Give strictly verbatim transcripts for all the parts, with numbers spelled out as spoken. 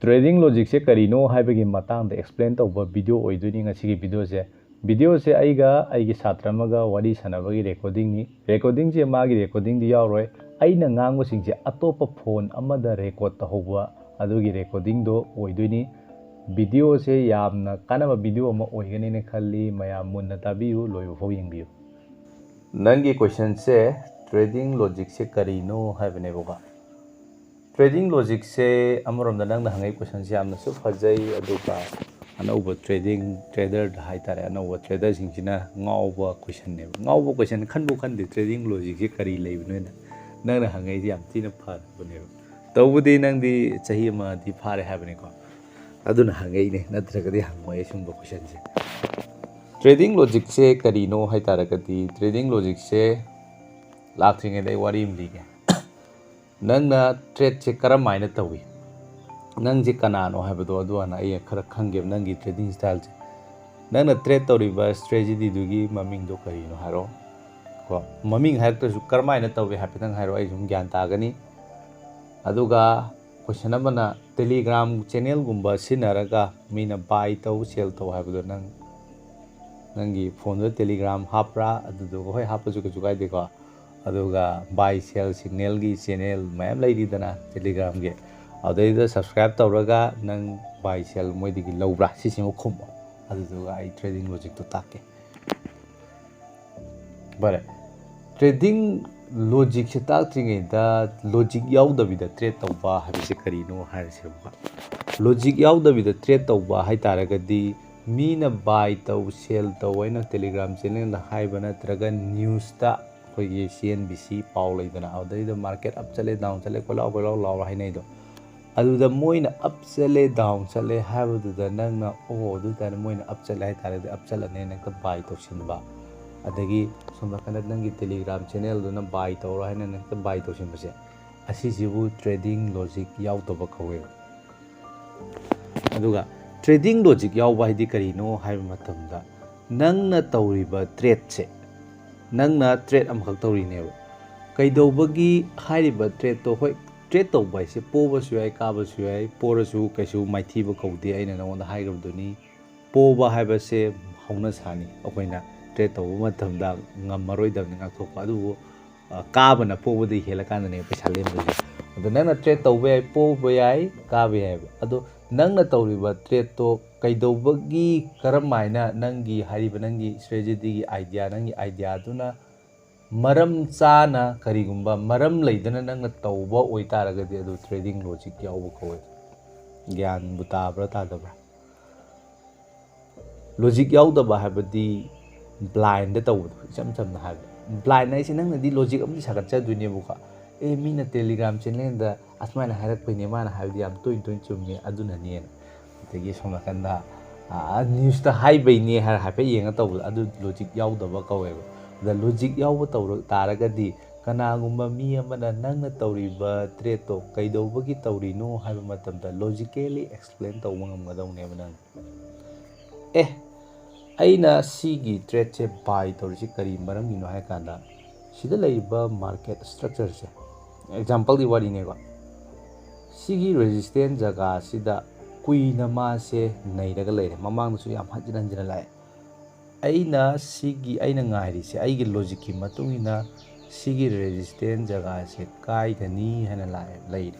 Trading logicꯁꯦ ꯀꯔꯤꯅꯣ ꯍꯥꯏꯕꯒꯤ ꯃꯇꯥꯡꯗ explain ꯇꯧꯕ video ꯑꯣꯏꯗꯣꯏꯅꯤ ꯉꯁꯤꯒꯤ videoꯁꯦ꯫ Videoꯁꯦ ꯑꯩꯒ ꯑꯩꯒꯤ ꯁꯥꯇ꯭ꯔ ꯑꯃꯒ ꯋꯥꯔꯤ ꯁꯥꯟꯅꯕꯒꯤ recordingꯅꯤ꯫ Recordingꯁꯦ ꯃꯥꯒꯤ recordingꯗꯤ ꯌꯥꯎꯔꯣꯏ꯫ ꯑꯩꯅ ꯉꯥꯡꯕꯁꯤꯡꯁꯦ ꯑꯇꯣꯞꯄ phone ꯑꯃꯗ record ꯇꯧꯍꯧꯕ ꯑꯗꯨꯒꯤ recordingꯗꯣ ꯑꯣꯏꯗꯣꯏꯅꯤ꯫ Videoꯁꯦ ꯌꯥꯝꯅ ꯀꯥꯟꯅꯕ video ꯑꯃ ꯑꯣꯏꯒꯅꯤꯅ ꯈꯜꯂꯤ꯫ ꯃꯌꯥꯝ ꯃꯨꯟꯅ ꯇꯥꯕꯤꯌꯨ, ꯂꯣꯏꯕ ꯐꯥꯎ ꯌꯦꯡꯕꯤꯌꯨ꯫ ꯅꯪꯒꯤ questionꯁꯦ trading logicꯁꯦ ꯀꯔꯤꯅꯣ ꯍꯥꯏꯕꯅꯦꯕꯀꯣ꯫ Trading logicꯁꯦ ꯑꯃꯔꯣꯝꯗ ꯅꯪꯅ ꯍꯪꯉꯛꯏ questionꯁꯦ ꯌꯥꯝꯅꯁꯨ ꯐꯖꯩ, ꯑꯗꯨꯒ ꯑꯅꯧꯕ trading traderꯗ ꯍꯥꯏꯇꯥꯔꯦ, ꯑꯅꯧꯕ traderꯁꯤꯡꯁꯤꯅ ꯉꯥꯎꯕ questionꯅꯦꯕ꯫ ꯉꯥꯎꯕ question ꯈꯟꯕꯨ ꯈꯟꯗꯦ, trading logicꯁꯦ ꯀꯔꯤ ꯂꯩꯕꯅꯣꯅ ꯅꯪꯅ ꯍꯪꯉꯛꯏꯁꯦ ꯌꯥꯝ ꯊꯤꯅ ꯐꯔꯕꯅꯦꯕ꯫ ꯇꯧꯕꯗꯤ ꯅꯪꯗꯤ ꯆꯍꯤ ꯑꯃꯗꯤ ꯐꯥꯔꯦ ꯍꯥꯏꯕꯅꯤꯀꯣ, ꯑꯗꯨꯅ ꯍꯪꯉꯛꯏꯅꯦ, ꯅꯠꯇ꯭ꯔꯒꯗꯤ ꯍꯪꯉꯣꯏ ꯁꯨꯝꯕ questionꯁꯦ꯫ Trading logicꯁꯦ ꯀꯔꯤꯅꯣ ꯍꯥꯏꯇꯥꯔꯒꯗꯤ, trading logicꯁꯦ ꯂꯥꯛꯇ꯭ꯔꯤꯉꯩꯗ ꯑꯩ ꯋꯥꯔꯤ ꯑꯃ ꯂꯤꯒꯦ꯫ ꯅꯪꯅ tradeꯁꯦ ꯀꯔꯝ ꯍꯥꯏꯅ ꯇꯧꯏ? ꯅꯪꯁꯦ ꯀꯅꯥꯅꯣ ꯍꯥꯏꯕꯗꯣ ꯑꯗꯨ ꯍꯥꯟꯅ ꯑꯩ ꯈꯔ ꯈꯪꯒꯦꯕ, ꯅꯪꯒꯤ trading styleꯁꯦ꯫ ꯅꯪꯅ trade ꯇꯧꯔꯤꯕ strategyꯗꯨꯒꯤ ꯃꯃꯤꯡꯗꯣ ꯀꯔꯤꯅꯣ ꯍꯥꯏꯔꯣ꯫ ꯀꯣ, ꯃꯃꯤꯡ ꯍꯥꯏꯔꯛꯇ꯭ꯔꯁꯨ ꯀꯔꯝ ꯍꯥꯏꯅ ꯇꯧꯏ ꯍꯥꯏꯐꯦꯠꯇꯪ ꯍꯥꯏꯔꯣ, ꯑꯩ ꯁꯨꯝ ꯒ꯭ꯌꯥꯟ ꯇꯥꯒꯅꯤ꯫ ꯑꯗꯨꯒ question ꯑꯃꯅ, Telegram channelꯒꯨꯝꯕ ꯁꯤꯖꯤꯟꯅꯔꯒ ꯃꯤꯅ buy ꯇꯧ, sell ꯇꯧ ꯍꯥꯏꯕꯗꯣ ꯅꯪ, ꯅꯪꯒꯤ phoneꯗ Telegram ꯍꯥꯞꯄ꯭ꯔꯥ? ꯑꯗꯨꯗꯨꯒ, ꯍꯣꯏ, ꯍꯥꯞꯄꯁꯨ ꯀꯩꯁꯨ ꯀꯥꯏꯗꯦꯀꯣ꯫ ꯑꯗꯨꯒ buy sell signalꯒꯤ channel ꯃꯌꯥꯝ ꯂꯩꯔꯤꯗꯅ Telegramꯒꯤ, ꯑꯗꯨꯗꯩꯗ subscribe ꯇꯧꯔꯒ ꯅꯪ buy sell ꯃꯣꯏꯗꯒꯤ ꯂꯧꯕ꯭ꯔꯥ? ꯁꯤꯁꯤꯃ ꯈꯨꯝꯃꯣ, ꯑꯗꯨꯗꯨꯒ ꯑꯩ trading logicꯇꯣ ꯇꯥꯛꯀꯦ꯫ ꯐꯔꯦ, trading logicꯁꯦ ꯇꯥꯛꯇ꯭ꯔꯤꯉꯩꯗ logic ꯌꯥꯎꯗꯕꯤꯗ trade ꯇꯧꯕ ꯍꯥꯏꯕꯁꯦ ꯀꯔꯤꯅꯣ ꯍꯥꯏꯔꯁꯦꯕ꯫ Logic ꯌꯥꯎꯗꯕꯤꯗ trade ꯇꯧꯕ ꯍꯥꯏꯇꯥꯔꯒꯗꯤ ꯃꯤꯅ buy ꯇꯧ, sell ꯇꯧ ꯍꯥꯏꯅ Telegram channelꯗ ꯍꯥꯏꯕ ꯅꯠꯇ꯭ꯔꯒ newsꯇ ꯑꯩꯈꯣꯏꯒꯤ CNBC ꯄꯥꯎ ꯂꯩꯗꯅ, ꯑꯗꯨꯗꯩꯗ market up ꯆꯠꯂꯦ, down ꯆꯠꯂꯦ, ꯀꯣꯏꯂꯥꯎ ꯀꯣꯏꯂꯥꯎ ꯂꯥꯎꯔ ꯍꯥꯏꯅꯩꯗꯣ꯫ ꯑꯗꯨꯗ ꯃꯣꯏꯅ up ꯆꯠꯂꯦ, down ꯆꯠꯂꯦ ꯍꯥꯏꯕꯗꯨꯗ ꯅꯪꯅ, "ꯑꯣ, ꯑꯗꯨ ꯑꯣꯏꯇꯥꯔꯗꯤ ꯃꯣꯏꯅ up ꯆꯠꯂꯦ ꯍꯥꯏꯇꯥꯔꯗꯤ up ꯆꯠꯂꯅꯦꯅ" ꯍꯦꯛꯇ buy ꯇꯧꯁꯤꯟꯕ, ꯑꯗꯒꯤ ꯁꯣꯝ ꯅꯥꯀꯟꯗ ꯅꯪꯒꯤ Telegram channelꯗꯨꯅ buy ꯇꯧꯔꯣ ꯍꯥꯏꯅ ꯅꯪ ꯍꯦꯛꯇ buy ꯇꯧꯁꯤꯟꯕꯁꯦ, ꯑꯁꯤꯁꯤꯕꯨ trading logic ꯌꯥꯎꯗꯕ ꯀꯧꯋꯦꯕ꯫ ꯑꯗꯨꯒ trading logic ꯌꯥꯎꯕ ꯍꯥꯏꯗꯤ ꯀꯔꯤꯅꯣ ꯍꯥꯏꯕ ꯃꯇꯝꯗ, ꯅꯪꯅ ꯇꯧꯔꯤꯕ tradeꯁꯦ, ꯅꯪꯅ trade ꯑꯃꯈꯛ ꯇꯧꯔꯤꯅꯦꯕ꯫ ꯀꯩꯗꯧꯕꯒꯤ ꯍꯥꯏꯔꯤꯕ tradeꯇꯣ, ꯍꯣꯏ, ꯇ꯭ꯔꯦꯠ ꯇꯧꯕ ꯍꯥꯏꯁꯦ ꯄꯣꯕꯁꯨ ꯌꯥꯏ, ꯀꯥꯕꯁꯨ ꯌꯥꯏ꯫ ꯄꯣꯔꯁꯨ ꯀꯩꯁꯨ ꯃꯥꯏꯊꯤꯕ ꯀꯧꯗꯦ, ꯑꯩꯅ ꯅꯉꯣꯟꯗ ꯍꯥꯏꯈ꯭ꯔꯕꯗꯨꯅꯤ꯫ ꯄꯣꯕ ꯍꯥꯏꯕꯁꯦ ꯍꯧꯅ ꯁꯥꯅꯤ, ꯑꯩꯈꯣꯏꯅ ꯇ꯭ꯔꯦꯠ ꯇꯧꯕ ꯃꯇꯝꯗ ꯉꯝꯃꯔꯣꯏꯗꯕꯅꯤ ꯉꯥꯛꯊꯣꯛꯄ꯫ ꯑꯗꯨꯕꯨ ꯑ, ꯀꯥꯕꯅ ꯄꯣꯕꯗꯒꯤ ꯍꯦꯜꯂꯀꯥꯟꯗꯅꯦ ꯄꯩꯁꯥ ꯂꯦꯝꯗꯣꯏꯁꯦ꯫ ꯑꯗꯣ ꯅꯪꯅ ꯇ꯭ꯔꯦꯠ ꯇꯧꯕ ꯌꯥꯏ, ꯄꯣꯕ ꯌꯥꯏ, ꯀꯥꯕ ꯌꯥꯏꯕ꯫ ꯑꯗꯣ ꯅꯪꯅ ꯇꯧꯔꯤꯕ ꯇ꯭ꯔꯦꯠꯇꯣ ꯀꯩꯗꯧꯕꯒꯤ, ꯀꯔꯝ ꯍꯥꯏꯅ ꯅꯪꯒꯤ ꯍꯥꯏꯔꯤꯕ ꯅꯪꯒꯤ ꯏꯁꯇ꯭ꯔꯦꯇꯦꯖꯤꯒꯤ ꯑꯥꯏꯗꯤꯌꯥ, ꯅꯪꯒꯤ ꯑꯥꯏꯗꯤꯌꯥꯗꯨꯅ ꯃꯔꯝ ꯆꯥꯅ, ꯀꯔꯤꯒꯨꯝꯕ ꯃꯔꯝ ꯂꯩꯗꯅ ꯅꯪꯅ ꯇꯧꯕ ꯑꯣꯏꯇꯥꯔꯒꯗꯤ, ꯑꯗꯨ ꯇ꯭ꯔꯦꯗꯤꯡ ꯂꯣꯖꯤꯛ ꯌꯥꯎꯕ ꯀꯧꯋꯦ꯫ ꯒ꯭ꯌꯥꯟꯕꯨ ꯇꯥꯕ꯭ꯔꯥ ꯇꯥꯗꯕ꯭ꯔꯥ? ꯂꯣꯖꯤꯛ ꯌꯥꯎꯗꯕ ꯍꯥꯏꯕꯗꯤ ꯕ꯭ꯂꯥꯏꯟꯗ ꯇꯧꯕꯗꯣ, ꯏꯆꯝ ꯆꯝꯅ ꯍꯥꯏꯕꯗ꯫ ꯕ꯭ꯂꯥꯏꯟ ꯍꯥꯏꯁꯦ ꯅꯪꯅꯗꯤ ꯂꯣꯖꯤꯛ ꯑꯃꯗꯤ ꯁꯥꯒꯠꯆꯗꯣꯏꯅꯦꯕꯀꯣ꯫ "ꯑꯦ, ꯃꯤꯅ ꯇꯦꯂꯤꯒ꯭ꯔꯥꯝ ꯆꯦꯅꯦꯜꯗ ꯑꯁꯨꯃꯥꯏꯅ ꯍꯥꯏꯔꯛꯄꯩꯅꯦ, ꯃꯥꯅ ꯍꯥꯏꯕꯗꯤ ꯌꯥꯝ ꯇꯣꯏꯅ ꯇꯣꯏꯅ ꯆꯨꯝꯃꯦ, ꯑꯗꯨꯅꯅꯦꯅ"꯫ ꯑꯗꯒꯤ ꯁꯣꯝ ꯅꯥꯀꯟꯗ, ꯑ, ꯅ꯭ꯌꯨꯁꯇ ꯍꯥꯏꯕꯩꯅꯦ ꯍꯥꯏꯔ ꯍꯥꯏꯐꯦꯠ ꯌꯦꯡꯉ ꯇꯧꯕꯗꯣ, ꯑꯗꯨ ꯂꯣꯖꯤꯛ ꯌꯥꯎꯗꯕ ꯀꯧꯋꯦꯕ꯫ ꯑꯗ ꯂꯣꯖꯤꯛ ꯌꯥꯎꯕ ꯇꯧꯔ ꯇꯥꯔꯒꯗꯤ, ꯀꯅꯥꯒꯨꯝꯕ ꯃꯤ ꯑꯃꯅ ꯅꯪꯅ ꯇꯧꯔꯤꯕ ꯇ꯭ꯔꯦꯠꯇꯣ ꯀꯩꯗꯧꯕꯒꯤ ꯇꯧꯔꯤꯅꯣ ꯍꯥꯏꯕ ꯃꯇꯝꯗ ꯂꯣꯖꯤꯀꯦꯂꯤ ꯑꯦꯛꯁꯄ꯭ꯂꯦꯟ ꯇꯧꯕ ꯉꯝꯒꯗꯧꯅꯦꯕ ꯅꯪ꯫ ꯑꯦ, ꯑꯩꯅ ꯁꯤꯒꯤ ꯇ꯭ꯔꯦꯠꯁꯦ ꯕꯥꯏ ꯇꯧꯔꯤꯁꯤ ꯀꯔꯤ ꯃꯔꯝꯒꯤꯅꯣ ꯍꯥꯏ ꯀꯥꯟꯗ, ꯁꯤꯗ ꯂꯩꯔꯤꯕ ꯃꯥꯔꯀꯦꯠ ꯁ꯭ꯇ꯭ꯔꯛꯆꯔꯁꯦ, ꯑꯦꯛꯖꯥꯝꯄꯜꯒꯤ ꯋꯥꯔꯤꯅꯦꯀꯣ, ꯁꯤꯒꯤ ꯔꯦꯖꯤꯁꯇꯦꯟꯁ ꯖꯒꯥꯁꯤꯗ ꯀꯨꯏꯅ ꯃꯥꯁꯦ ꯅꯩꯔꯒ ꯂꯩꯔꯦ, ꯃꯃꯥꯡꯗꯁꯨ ꯌꯥꯝ ꯍꯟꯖꯤꯟ ꯍꯟꯖꯤꯟꯅ ꯂꯥꯛꯑꯦ꯫ ꯑꯩꯅ ꯁꯤꯒꯤ, ꯑꯩꯅ ꯉꯥꯏꯔꯤꯁꯦ, ꯑꯩꯒꯤ ꯂꯣꯖꯤꯛꯀꯤ ꯃꯇꯨꯡ ꯏꯟꯅ ꯁꯤꯒꯤ ꯔꯦꯖꯤꯁꯇꯦꯟꯁ ꯖꯒꯥꯁꯦ ꯀꯥꯏꯒꯅꯤ ꯍꯥꯏꯅ ꯂꯥꯛꯑꯦ, ꯂꯩꯔꯦ꯫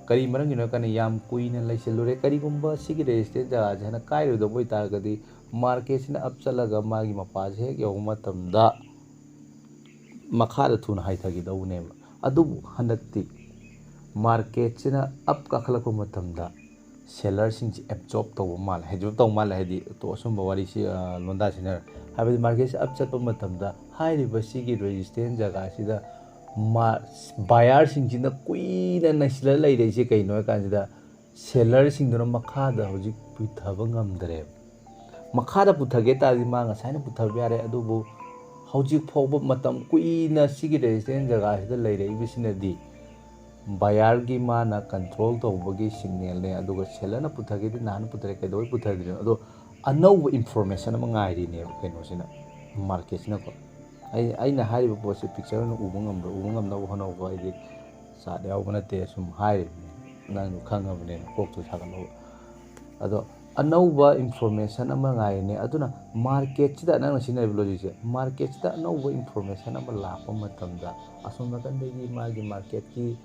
ꯀꯔꯤ ꯃꯔꯝꯒꯤꯅꯣ ꯍꯥꯏ ꯀꯥꯟꯗ, ꯌꯥꯝ ꯀꯨꯏꯅ ꯂꯩꯁꯤꯜꯂꯨꯔꯦ꯫ ꯀꯔꯤꯒꯨꯝꯕ ꯁꯤꯒꯤ ꯔꯦꯖꯤꯁꯇꯦꯟꯁ ꯖꯒꯥꯁꯦ ꯍꯥꯏꯅ ꯀꯥꯏꯔꯣꯏꯗꯕ ꯑꯣꯏꯇꯥꯔꯒꯗꯤ, ꯃꯥꯔꯀꯦꯠꯁꯤꯅ ꯑꯞ ꯆꯠꯂꯒ ꯃꯥꯒꯤ ꯃꯄꯥꯁꯦ ꯍꯦꯛ ꯌꯧꯕ ꯃꯇꯝꯗ ꯃꯈꯥꯗ ꯊꯨꯅ ꯍꯥꯏꯊꯈꯤꯗꯧꯕꯅꯦꯕ꯫ ꯑꯗꯨꯕꯨ ꯍꯟꯗꯛꯇꯤ ꯃꯥꯔꯀꯦꯠꯁꯤꯅ ꯑꯞ ꯀꯥꯈꯠꯂꯛꯄ ꯃꯇꯝꯗ ꯁꯦꯂꯔꯁꯤꯡꯁꯤ ꯑꯦꯕꯖꯣꯔꯞ ꯇꯧꯕ ꯃꯥꯜꯂꯦ, ꯑꯦꯕꯖꯣꯔꯞ ꯇꯧꯕ ꯃꯥꯜꯂꯦ ꯍꯥꯏꯗꯤ, ꯇꯣ-, ꯑꯁꯨꯝꯕ ꯋꯥꯔꯤꯁꯤ, ꯑ, ꯂꯣꯟꯗꯥ ꯁꯤꯖꯤꯟꯅꯔꯦ꯫ ꯍꯥꯏꯕꯗꯤ ꯃꯥꯔꯀꯦꯠꯁꯤ ꯑꯞ ꯆꯠꯄ ꯃꯇꯝꯗ ꯍꯥꯏꯔꯤꯕ ꯁꯤꯒꯤ ꯔꯦꯖꯤꯁꯇꯦꯟꯁ ꯖꯒꯥꯁꯤꯗ ꯃꯥ-, ꯕꯥꯌꯔꯁꯤꯡꯁꯤꯅ ꯀꯨꯏꯅ ꯅꯩꯁꯤꯜꯂ ꯂꯩꯔꯛꯏꯁꯦ ꯀꯩꯅꯣ ꯍꯥꯏ ꯀꯥꯟꯁꯤꯗ, ꯁꯦꯂꯔꯁꯤꯡꯗꯨꯅ ꯃꯈꯥꯗ ꯍꯧꯖꯤꯛ ꯄꯨꯊꯕ ꯉꯝꯗ꯭ꯔꯦꯕ꯫ ꯃꯈꯥꯗ ꯄꯨꯊꯒꯦ ꯇꯥꯔꯗꯤ ꯃꯥ ꯉꯁꯥꯏꯅ ꯄꯨꯊꯕ ꯌꯥꯔꯦ, ꯑꯗꯨꯕꯨ ꯍꯧꯖꯤꯛ ꯐꯥꯎꯕ ꯃꯇꯝ ꯀꯨꯏꯅ ꯁꯤꯒꯤ ꯔꯦꯖꯤꯁꯇꯦꯟꯁ ꯖꯒꯥꯁꯤꯗ ꯂꯩꯔꯛꯏꯕꯁꯤꯅꯗꯤ ꯕꯥꯌꯔꯒꯤ ꯃꯥꯅ ꯀꯟꯇ꯭ꯔꯣꯜ ꯇꯧꯕꯒꯤ ꯁꯤꯒꯅꯦꯜꯅꯦ, ꯑꯗꯨꯒ ꯁꯦꯂꯔꯅ ꯄꯨꯊꯒꯦꯗꯤ ꯅꯍꯥꯟ ꯄꯨꯊꯔꯦ, ꯀꯩꯗꯧꯕꯩ ꯄꯨꯊꯗ꯭ꯔꯤꯅꯣ? ꯑꯗꯣ ꯑꯅꯧꯕ ꯏꯟꯐꯣꯔꯃꯦꯁꯟ ꯑꯃ ꯉꯥꯏꯔꯤꯅꯦꯕ ꯀꯩꯅꯣꯁꯤꯅ, ꯃꯥꯔꯀꯦꯠꯁꯤꯅꯀꯣ꯫ ꯑꯩ, ꯑꯩꯅ ꯍꯥꯏꯔꯤꯕ ꯄꯣꯠꯁꯦ ꯄꯤꯛꯆꯔ ꯑꯣꯏꯅ ꯎꯕ ꯉꯝꯕ꯭ꯔꯥ? ꯎꯕ ꯉꯝꯅꯕ ꯍꯣꯠꯅꯧꯀꯣ꯫ ꯑꯩꯗꯤ ꯆꯥꯠ ꯌꯥꯎꯕ ꯅꯠꯇꯦ, ꯁꯨꯝ ꯍꯥꯏꯔꯤꯕꯅꯤ, ꯅꯪꯁꯨ ꯈꯪꯉꯕꯅꯤꯅ ꯀꯣꯛꯇꯨ ꯁꯥꯒꯠꯂꯣ꯫ ꯑꯗꯣ ꯑꯅꯧꯕ ꯏꯟꯐꯣꯔꯃꯦꯁꯟ ꯑꯃ ꯉꯥꯏꯔꯤꯅꯦ꯫ ꯑꯗꯨꯅ ꯃꯥꯔꯀꯦꯠꯁꯤꯗ, ꯅꯪꯅ ꯁꯤꯖꯤꯟꯅꯔꯤꯕ ꯂꯣꯖꯤꯛꯁꯦ, ꯃꯥꯔꯀꯦꯠꯁꯤꯗ ꯑꯅꯧꯕ ꯏꯟꯐꯣꯔꯃꯦꯁꯟ ꯑꯃ ꯂꯥꯛꯄ ꯃꯇꯝꯗ ꯑꯁꯣꯝ ꯅꯥꯀꯟꯗꯒꯤ ꯃꯥꯒꯤ ꯃꯥꯔꯀꯦꯠꯀꯤ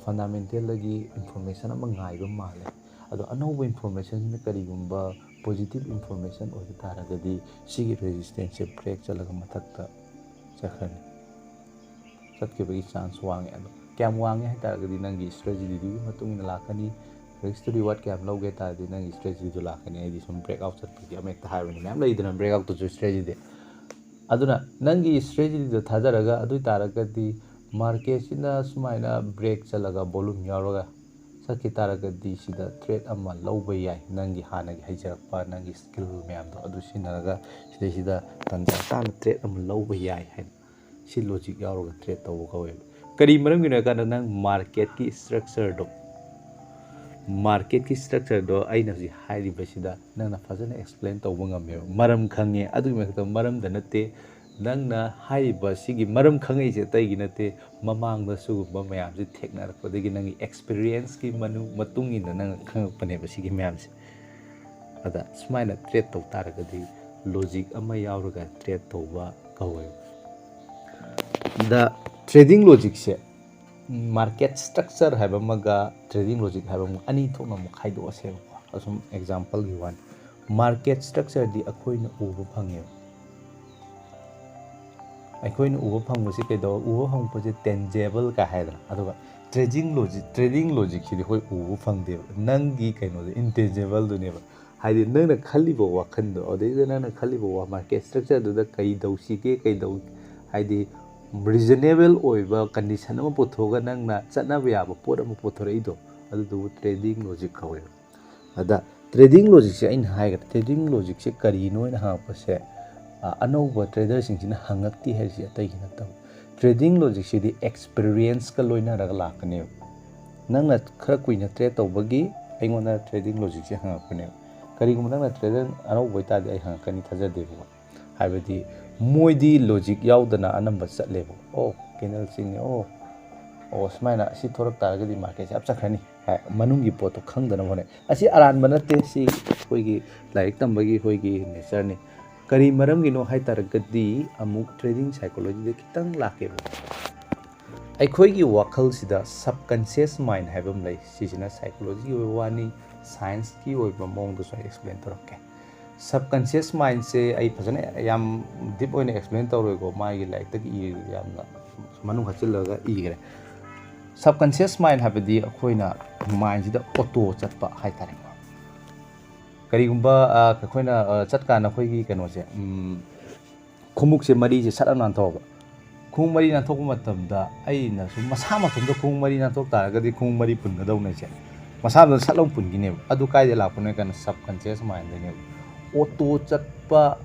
ꯐꯟꯗꯥꯃꯦꯟꯇꯦꯜꯗꯒꯤ ꯏꯟꯐꯣꯔꯃꯦꯁꯟ ꯑꯃ ꯉꯥꯏꯕ ꯃꯥꯜꯂꯦ꯫ ꯑꯗꯣ ꯑꯅꯧꯕ ꯏꯟꯐꯣꯔꯃꯦꯁꯟꯁꯤꯅ ꯀꯔꯤꯒꯨꯝꯕ ꯄꯣꯖꯤꯇꯤꯚ ꯏꯟꯐꯣꯔꯃꯦꯁꯟ ꯑꯣꯏꯕ ꯇꯥꯔꯒꯗꯤ, ꯁꯤꯒꯤ ꯔꯦꯖꯤꯁꯇꯦꯟꯁꯁꯦ ꯕ꯭ꯔꯦꯛ ꯆꯠꯂꯒ ꯃꯊꯛꯇ ꯆꯠꯈ꯭ꯔꯅꯤ꯫ ꯆꯠꯈꯤꯕꯒꯤ ꯆꯥꯟꯁ ꯋꯥꯡꯉꯦ꯫ ꯑꯗꯣ ꯀꯌꯥꯝ ꯋꯥꯡꯉꯦ ꯍꯥꯏ ꯇꯥꯔꯒꯗꯤ, ꯅꯪꯒꯤ ꯏꯁꯇ꯭ꯔꯦꯇꯦꯖꯤꯗꯨꯒꯤ ꯃꯇꯨꯡ ꯏꯟꯅ ꯂꯥꯛꯀꯅꯤ꯫ ꯔꯤꯁꯛꯇꯨ ꯔꯤꯋꯥꯔꯗ ꯀꯌꯥꯝ ꯂꯧꯒꯦ ꯍꯥꯏ ꯇꯥꯔꯗꯤ, ꯅꯪꯒꯤ ꯏꯁꯇ꯭ꯔꯦꯇꯦꯖꯤꯗꯨ ꯂꯥꯛꯀꯅꯤ꯫ ꯑꯩꯗꯤ ꯁꯨꯝ ꯕ꯭ꯔꯦꯛ ꯑꯥꯎꯠ ꯆꯠꯄꯒꯤ ꯑꯃ ꯍꯦꯛꯇ ꯍꯥꯏꯕꯅꯤ, ꯃꯌꯥꯝ ꯂꯩꯗꯅ ꯕ꯭ꯔꯦꯛ ꯑꯥꯎꯠꯇꯁꯨ ꯏꯁꯇ꯭ꯔꯦꯇꯦꯖꯤꯗꯤ꯫ ꯑꯗꯨꯅ ꯅꯪꯒꯤ ꯏꯁꯇ꯭ꯔꯦꯇꯦꯖꯤꯗꯣ ꯊꯥꯖꯔꯒ, ꯑꯗꯨ ꯑꯣꯏ ꯇꯥꯔꯒꯗꯤ ꯃꯥꯔꯀꯦꯠꯁꯤꯅ ꯁꯨꯃꯥꯏꯅ ꯕ꯭ꯔꯦꯛ ꯆꯠꯂꯒ ꯚꯣꯂꯨꯝ ꯌꯥꯎꯔꯒ ꯆꯠꯈꯤ ꯇꯥꯔꯒꯗꯤ, ꯁꯤꯗ ꯇ꯭ꯔꯦꯠ ꯑꯃ ꯂꯧꯕ ꯌꯥꯏ꯫ ꯅꯪꯒꯤ ꯍꯥꯟꯅꯒꯤ ꯍꯩꯖꯔꯛꯄ, ꯅꯪꯒꯤ ꯁ꯭ꯀꯤꯜ ꯃꯌꯥꯝꯗꯣ ꯑꯗꯨ ꯁꯤꯖꯤꯟꯅꯔꯒ ꯁꯤꯗꯩꯁꯤꯗ ꯇꯟꯖꯥ ꯆꯥꯅ ꯇ꯭ꯔꯦꯠ ꯑꯃ ꯂꯧꯕ ꯌꯥꯏ ꯍꯥꯏꯅ, ꯁꯤ ꯂꯣꯖꯤꯛ ꯌꯥꯎꯔꯒ ꯇ꯭ꯔꯦꯠ ꯇꯧꯕ ꯀꯧꯋꯦꯕ꯫ ꯀꯔꯤ ꯃꯔꯝꯒꯤꯅꯣ ꯍꯥꯏ ꯀꯥꯟꯗ, ꯅꯪ ꯃꯥꯔꯀꯦꯠꯀꯤ ꯏꯁꯇ꯭ꯔꯛꯆꯔꯗꯣ, ꯃꯥꯔꯀꯦꯠꯀꯤ ꯏꯁꯇ꯭ꯔꯛꯆꯔꯗꯣ ꯑꯩꯅ ꯍꯧꯖꯤꯛ ꯍꯥꯏꯔꯤꯕꯁꯤꯗ ꯅꯪꯅ ꯐꯖꯅ ꯑꯦꯛꯁꯄ꯭ꯂꯦꯟ ꯇꯧꯕ ꯉꯝꯃꯦꯕ꯫ ꯃꯔꯝ ꯈꯪꯉꯦ꯫ ꯑꯗꯨꯒꯤ ꯃꯊꯛꯇ ꯃꯔꯝꯗ ꯅꯠꯇꯦ, ꯅꯪꯅ ꯍꯥꯏꯔꯤꯕ ꯁꯤꯒꯤ ꯃꯔꯝ ꯈꯪꯉꯛꯏꯁꯦ ꯑꯇꯩꯒꯤ ꯅꯠꯇꯦ, ꯃꯃꯥꯡꯗ ꯁꯤꯒꯨꯝꯕ ꯃꯌꯥꯝꯁꯦ ꯊꯦꯡꯅꯔꯛꯄꯗꯒꯤ ꯅꯪꯒꯤ ꯑꯦꯛꯁꯄꯤꯔꯤꯌꯦꯟꯁꯀꯤ ꯃꯅꯨꯡ-, ꯃꯇꯨꯡ ꯏꯟꯅ ꯅꯪꯅ ꯈꯪꯉꯛꯄꯅꯦꯕ ꯁꯤꯒꯤ ꯃꯌꯥꯝꯁꯦ꯫ ꯑꯗ ꯁꯨꯃꯥꯏꯅ ꯇ꯭ꯔꯦꯠ ꯇꯧ ꯇꯥꯔꯒꯗꯤ, ꯂꯣꯖꯤꯛ ꯑꯃ ꯌꯥꯎꯔꯒ ꯇ꯭ꯔꯦꯠ ꯇꯧꯕ ꯀꯧꯋꯦꯕ꯫ ꯗ ꯇ꯭ꯔꯦꯗꯤꯡ ꯂꯣꯖꯤꯛꯁꯦ, ꯃꯥꯔꯀꯦꯠ ꯏꯁꯇ꯭ꯔꯛꯆꯔ ꯍꯥꯏꯕ ꯑꯃꯒ ꯇ꯭ꯔꯦꯗꯤꯡ ꯂꯣꯖꯤꯛ ꯍꯥꯏꯕ ꯑꯃꯒ ꯑꯅꯤ ꯊꯣꯛꯅ ꯑꯃꯨꯛ ꯈꯥꯏꯗꯣꯛꯑꯁꯦꯕꯀꯣ꯫ ꯑꯁꯨꯝ ꯑꯦꯛꯖꯥꯝꯄꯜꯒꯤ ꯋꯥꯅꯤ꯫ ꯃꯥꯔꯀꯦꯠ ꯏꯁꯇ꯭ꯔꯛꯆꯔꯗꯤ ꯑꯩꯈꯣꯏꯅ ꯎꯕ ꯐꯪꯉꯦꯕ꯫ ꯑꯩꯈꯣꯏꯅ ꯎꯕ ꯐꯪꯕꯁꯤ ꯀꯩꯗꯧ-, ꯎꯕ ꯐꯪꯉꯛꯄꯁꯦ ꯇꯦꯟꯖꯦꯕꯜ ꯀꯥꯏ ꯍꯥꯏꯗꯅ꯫ ꯑꯗꯨꯒ ꯇ꯭ꯔꯦꯗꯤꯡ ꯂꯣꯖꯤꯛ, ꯇ꯭ꯔꯦꯗꯤꯡ ꯂꯣꯖꯤꯛꯁꯤꯗꯤ ꯑꯩꯈꯣꯏ ꯎꯕ ꯐꯪꯗꯦꯕ꯫ ꯅꯪꯒꯤ ꯀꯩꯅꯣꯗꯣ ꯏꯟꯇꯦꯟꯖꯦꯕꯜꯗꯨꯅꯦꯕ꯫ ꯍꯥꯏꯗꯤ ꯅꯪꯅ ꯈꯜꯂꯤꯕ ꯋꯥꯈꯜꯗꯣ, ꯑꯗꯩꯗ ꯅꯪꯅ ꯈꯜꯂꯤꯕ ꯋꯥ-, ꯃꯥꯔꯀꯦꯠ ꯏꯁꯇ꯭ꯔꯛꯆꯔꯗꯨꯗ ꯀꯩ ꯇꯧꯁꯤꯒꯦ, ꯀꯩꯗꯧ-, ꯍꯥꯏꯗꯤ ꯔꯤꯖꯅꯦꯕꯜ ꯑꯣꯏꯕ ꯀꯟꯗꯤꯁꯟ ꯑꯃ ꯄꯨꯊꯣꯛꯑꯒ ꯅꯪꯅ ꯆꯠꯅꯕ ꯌꯥꯕ ꯄꯣꯠ ꯑꯃ ꯄꯨꯊꯣꯔꯛꯏꯗꯣ, ꯑꯗꯨꯗꯨꯕꯨ ꯇ꯭ꯔꯦꯗꯤꯡ ꯂꯣꯖꯤꯛ ꯀꯧꯋꯦꯕ꯫ ꯑꯗ ꯇ꯭ꯔꯦꯗꯤꯡ ꯂꯣꯖꯤꯛꯁꯦ ꯑꯩꯅ ꯍꯥꯏꯒꯗ꯭ꯔꯥ, ꯇ꯭ꯔꯦꯗꯤꯡ ꯂꯣꯖꯤꯛꯁꯦ ꯀꯔꯤꯅꯣ ꯍꯥꯏꯅ ꯍꯪꯉꯛꯄꯁꯦ, ꯑ, ꯑꯅꯧꯕ ꯇ꯭ꯔꯦꯗꯔꯁꯤꯡꯁꯤꯅ ꯍꯪꯉꯛꯇꯦ ꯍꯥꯏꯔꯤꯁꯦ ꯑꯇꯩꯒꯤ ꯅꯠꯇꯕ꯫ ꯇ꯭ꯔꯦꯗꯤꯡ ꯂꯣꯖꯤꯛꯁꯤꯗꯤ ꯑꯦꯛꯁꯄꯤꯔꯤꯌꯦꯟꯁꯀ ꯂꯣꯏꯅꯔꯒ ꯂꯥꯛꯀꯅꯦꯕ꯫ ꯅꯪꯅ ꯈꯔ ꯀꯨꯏꯅ ꯇ꯭ꯔꯦꯠ ꯇꯧꯕꯒꯤ ꯑꯩꯉꯣꯟꯗ ꯇ꯭ꯔꯦꯗꯤꯡ ꯂꯣꯖꯤꯛꯁꯦ ꯍꯪꯉꯛꯄꯅꯦꯕ꯫ ꯀꯔꯤꯒꯨꯝꯕ ꯅꯪꯅ ꯇ꯭ꯔꯦꯗꯔ ꯑꯅꯧꯕ ꯑꯣꯏꯇꯥꯔꯗꯤ ꯑꯩ ꯍꯪꯉꯛꯀꯅꯤ ꯊꯥꯖꯗꯦꯕꯀꯣ꯫ ꯍꯥꯏꯕꯗꯤ ꯃꯣꯏꯗꯤ ꯂꯣꯖꯤꯛ ꯌꯥꯎꯗꯅ ꯑꯅꯝꯕ ꯆꯠꯂꯦꯕ꯫ ꯑꯣ, ꯀꯦꯟꯗꯜ ꯆꯤꯡꯉꯦ, ꯑꯣ, ꯑꯣ, ꯁꯨꯃꯥꯏꯅ ꯁꯤ ꯊꯣꯔꯛ ꯇꯥꯔꯒꯗꯤ ꯃꯥꯔꯀꯦꯠꯁꯦ ꯑꯞ ꯆꯠꯈ꯭ꯔꯅꯤ ꯍꯥꯏ, ꯃꯅꯨꯡꯒꯤ ꯄꯣꯠꯇꯣ ꯈꯪꯗꯅꯕ ꯍꯣꯠꯅꯩ꯫ ꯑꯁꯤ ꯑꯔꯥꯟꯕ ꯅꯠꯇꯦ, ꯁꯤ ꯑꯩꯈꯣꯏꯒꯤ ꯂꯥꯏꯔꯤꯛ ꯇꯝꯕꯒꯤ ꯑꯩꯈꯣꯏꯒꯤ ꯅꯦꯆꯔꯅꯤ꯫ ꯀꯔꯤ ꯃꯔꯝꯒꯤꯅꯣ ꯍꯥꯏ ꯇꯥꯔꯒꯗꯤ, ꯑꯃꯨꯛ ꯇ꯭ꯔꯦꯗꯤꯡ ꯁꯥꯏꯀꯣꯂꯣꯖꯤꯗ ꯈꯤꯇꯪ ꯂꯥꯛꯀꯦꯕ꯫ ꯑꯩꯈꯣꯏꯒꯤ ꯋꯥꯈꯜꯁꯤꯗ ꯁꯕꯀꯟꯁꯤꯌꯁ ꯃꯥꯏꯟ ꯍꯥꯏꯕ ꯑꯃ ꯂꯩ꯫ ꯁꯤꯁꯤꯅ ꯁꯥꯏꯀꯣꯂꯣꯖꯤꯒꯤ ꯑꯣꯏꯕ ꯋꯥꯅꯤ, ꯁꯥꯏꯟꯁꯀꯤ ꯑꯣꯏꯕ ꯃꯑꯣꯡꯗꯁꯨ ꯑꯩ ꯑꯦꯛꯁꯄ꯭ꯂꯦꯟ ꯇꯧꯔꯛꯀꯦ꯫ ꯁꯕꯀꯟꯁꯤꯌꯁ ꯃꯥꯏꯟꯁꯦ ꯑꯩ ꯐꯖꯅ ꯌꯥꯝ ꯗꯤꯞ ꯑꯣꯏꯅ ꯑꯦꯛꯁꯄ꯭ꯂꯦꯟ ꯇꯧꯔꯣꯏꯀꯣ, ꯃꯥꯒꯤ ꯂꯥꯏꯔꯤꯛꯇꯒꯤ ꯏ-, ꯌꯥꯝꯅ ꯃꯅꯨꯡ ꯍꯥꯞꯆꯤꯜꯂꯒ ꯏꯈ꯭ꯔꯦ꯫ ꯁꯕꯀꯟꯁꯤꯌꯁ ꯃꯥꯏꯟ ꯍꯥꯏꯕꯗꯤ ꯑꯩꯈꯣꯏꯅ ꯃꯥꯏꯟꯁꯤꯗ ꯑꯣꯇꯣ ꯆꯠꯄ ꯍꯥꯏꯇꯥꯔꯦꯀꯣ꯫ ꯀꯔꯤꯒꯨꯝꯕ, ꯑ, ꯑꯩꯈꯣꯏꯅ, ꯑ, ꯆꯠꯀꯥꯟꯗ ꯑꯩꯈꯣꯏꯒꯤ ꯀꯩꯅꯣꯁꯦ, ꯎꯝ, ꯈꯣꯡꯎꯞꯁꯦ ꯃꯔꯤꯁꯦ ꯁꯠ ꯑꯃ ꯅꯥꯟꯊꯣꯛꯑꯕ꯫ ꯈꯣꯡꯎꯞ ꯃꯔꯤ ꯅꯥꯟꯊꯣꯛꯄ ꯃꯇꯝꯗ ꯑꯩꯅ ꯁꯨꯝ ꯃꯁꯥ ꯃꯇꯣꯝꯗ ꯈꯣꯡꯎꯞ ꯃꯔꯤ ꯅꯥꯟꯊꯣꯛ ꯇꯥꯔꯒꯗꯤ ꯈꯣꯡꯎꯞ ꯃꯔꯤ ꯄꯨꯟꯒꯗꯧꯅꯦꯁꯦ꯫ ꯃꯁꯥ ꯃꯇꯣꯝꯗ ꯁꯠ ꯂꯥꯎ ꯄꯨꯟꯈꯤꯅꯦꯕ꯫ ꯑꯗꯨ ꯀꯥꯏꯗ ꯂꯥꯛꯄꯅꯣ ꯍꯥꯏ ꯀꯥꯟꯗ ꯁꯕꯀꯟꯁꯤꯌꯁ ꯃꯥꯏꯟꯗꯅꯦꯕ꯫ ꯑꯣꯇꯣ ꯆꯠꯄ,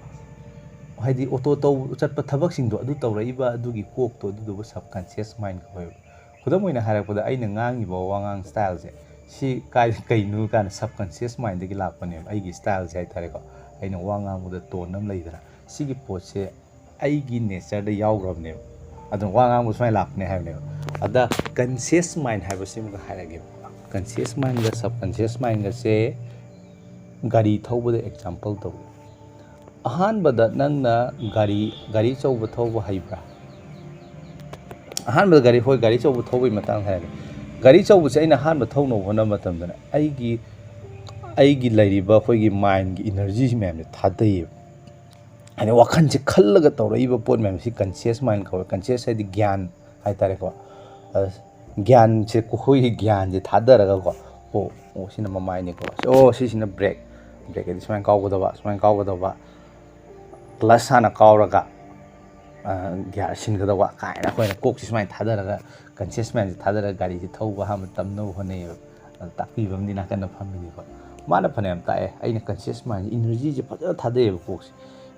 ꯍꯥꯏꯗꯤ ꯑꯣꯇꯣ ꯇꯧ-, ꯆꯠꯄ ꯊꯕꯛꯁꯤꯡꯗꯣ, ꯑꯗꯨ ꯇꯧꯔꯛꯏꯕ ꯑꯗꯨꯒꯤ ꯀꯣꯛꯇꯣ, ꯑꯗꯨꯗꯨꯕꯨ ꯁꯕꯀꯟꯁꯤꯌꯁ ꯃꯥꯏꯟ ꯀꯧꯋꯦꯕ꯫ ꯈꯨꯗꯝ ꯑꯣꯏꯅ ꯍꯥꯏꯔꯛꯄꯗ, ꯑꯩꯅ ꯉꯥꯡꯉꯤꯕ ꯋꯥꯉꯥꯡ ꯁ꯭ꯇꯥꯏꯜꯁꯦ, ꯁꯤ ꯀꯥꯏ-, ꯀꯩꯅꯣ ꯀꯥꯏꯅ ꯁꯕꯀꯟꯁꯤꯌꯁ ꯃꯥꯏꯟꯗꯒꯤ ꯂꯥꯛꯄꯅꯦꯕ꯫ ꯑꯩꯒꯤ ꯁ꯭ꯇꯥꯏꯜꯁꯦ ꯍꯥꯏꯇꯥꯔꯦꯀꯣ, ꯑꯩꯅ ꯋꯥ ꯉꯥꯡꯕꯗ ꯇꯣꯟ ꯑꯃ ꯂꯩꯗꯅ, ꯁꯤꯒꯤ ꯄꯣꯠꯁꯦ ꯑꯩꯒꯤ ꯅꯦꯆꯔꯗ ꯌꯥꯎꯈ꯭ꯔꯕꯅꯦꯕ꯫ ꯑꯗꯨꯅ ꯋꯥ ꯉꯥꯡꯕ ꯁꯨꯃꯥꯏꯅ ꯂꯥꯛꯄꯅꯦ ꯍꯥꯏꯕꯅꯦꯕ꯫ ꯑꯗ ꯀꯟꯁꯤꯌꯁ ꯃꯥꯏꯟ ꯍꯥꯏꯕꯁꯤꯃꯒ ꯍꯥꯏꯔꯒꯦꯕ꯫ ꯀꯟꯁꯤꯌꯁ ꯃꯥꯏꯟꯒ ꯁꯕꯀꯟꯁꯤꯌꯁ ꯃꯥꯏꯟꯒꯁꯦ ꯒꯥꯔꯤ ꯊꯧꯕꯗ ꯑꯦꯛꯖꯥꯝꯄꯜ ꯇꯧ꯫ ꯑꯍꯥꯟꯕꯗ ꯅꯪꯅ ꯒꯥꯔꯤ, ꯒꯥꯔꯤ ꯑꯆꯧꯕ ꯊꯧꯕ ꯍꯩꯕ꯭ꯔꯥ? ꯑꯍꯥꯟꯕꯗ ꯒꯥꯔꯤ, ꯍꯣꯏ, ꯒꯥꯔꯤ ꯑꯆꯧꯕ ꯊꯧꯕꯒꯤ ꯃꯇꯥꯡꯗ ꯍꯥꯏꯔꯒꯦ꯫ ꯒꯥꯔꯤ ꯑꯆꯧꯕꯁꯦ ꯑꯩꯅ ꯑꯍꯥꯟꯕ ꯊꯧꯅꯕ ꯍꯣꯠꯅꯕ ꯃꯇꯝꯗꯅꯦ, ꯑꯩꯒꯤ, ꯑꯩꯒꯤ ꯂꯩꯔꯤꯕ ꯑꯩꯈꯣꯏꯒꯤ ꯃꯥꯏꯟꯒꯤ ꯏꯅꯔꯖꯤꯁꯤ ꯃꯌꯥꯝꯁꯦ ꯊꯥꯗꯩꯌꯦꯕ꯫ ꯍꯥꯏꯗꯤ ꯋꯥꯈꯜꯁꯦ ꯈꯜꯂꯒ ꯇꯧꯔꯛꯏꯕ ꯄꯣꯠ ꯃꯌꯥꯝꯁꯤ ꯀꯟꯁꯤꯌꯁ ꯃꯥꯏꯟ ꯀꯧꯋꯦ꯫ ꯀꯟꯁꯤꯌꯁ ꯍꯥꯏꯗꯤ ꯒ꯭ꯌꯥꯟ ꯍꯥꯏꯇꯥꯔꯦꯀꯣ꯫ ꯑ, ꯒ꯭ꯌꯥꯟꯁꯦ, ꯑꯩꯈꯣꯏꯒꯤ ꯒ꯭ꯌꯥꯟꯁꯦ ꯊꯥꯗꯔꯒꯀꯣ, ꯑꯣ, ꯑꯣ, ꯁꯤꯅ ꯃꯃꯥꯏꯅꯤꯀꯣ, ꯑꯣ, ꯁꯤꯁꯤꯅ ꯕ꯭ꯔꯦꯛ, ꯕ꯭ꯔꯦꯛ ꯍꯥꯏꯗꯤ ꯁꯨꯃꯥꯏꯅ ꯀꯥꯎꯒꯗꯕ, ꯁꯨꯃꯥꯏꯅ ꯀꯥꯎꯒꯗꯕ, ꯀ꯭ꯂꯁ ꯍꯥꯟꯅ ꯀꯥꯎꯔꯒ, ꯑ, ꯒꯤꯌꯥꯔ ꯁꯤꯟꯒꯗꯧꯕ ꯀꯥꯏꯅ ꯑꯩꯈꯣꯏꯅ ꯀꯣꯛꯁꯤ ꯁꯨꯃꯥꯏꯅ ꯊꯥꯗꯔꯒ, ꯀꯟꯁꯤꯌꯁ ꯃꯥꯏꯟꯁꯦ ꯊꯥꯗꯔꯒ ꯒꯥꯔꯤꯁꯦ ꯊꯧꯕ ꯑꯍꯥꯟꯕ ꯇꯝꯅꯕ ꯍꯣꯠꯅꯩꯌꯦꯕ꯫ ꯑꯗ ꯇꯥꯛꯄꯤꯕ ꯑꯃꯗꯤ ꯅꯥꯀꯟꯗ ꯐꯝꯃꯤꯅꯤꯀꯣ꯫ ꯃꯥꯅ ꯐꯅꯌꯥꯝ ꯇꯥꯛꯑꯦ, ꯑꯩꯅ ꯀꯟꯁꯤꯌꯁ ꯃꯥꯏꯟꯁꯦ, ꯏꯅꯔꯖꯤꯁꯦ ꯐꯖꯅ ꯊꯥꯗꯩꯌꯦꯕ ꯀꯣꯛꯁꯦ꯫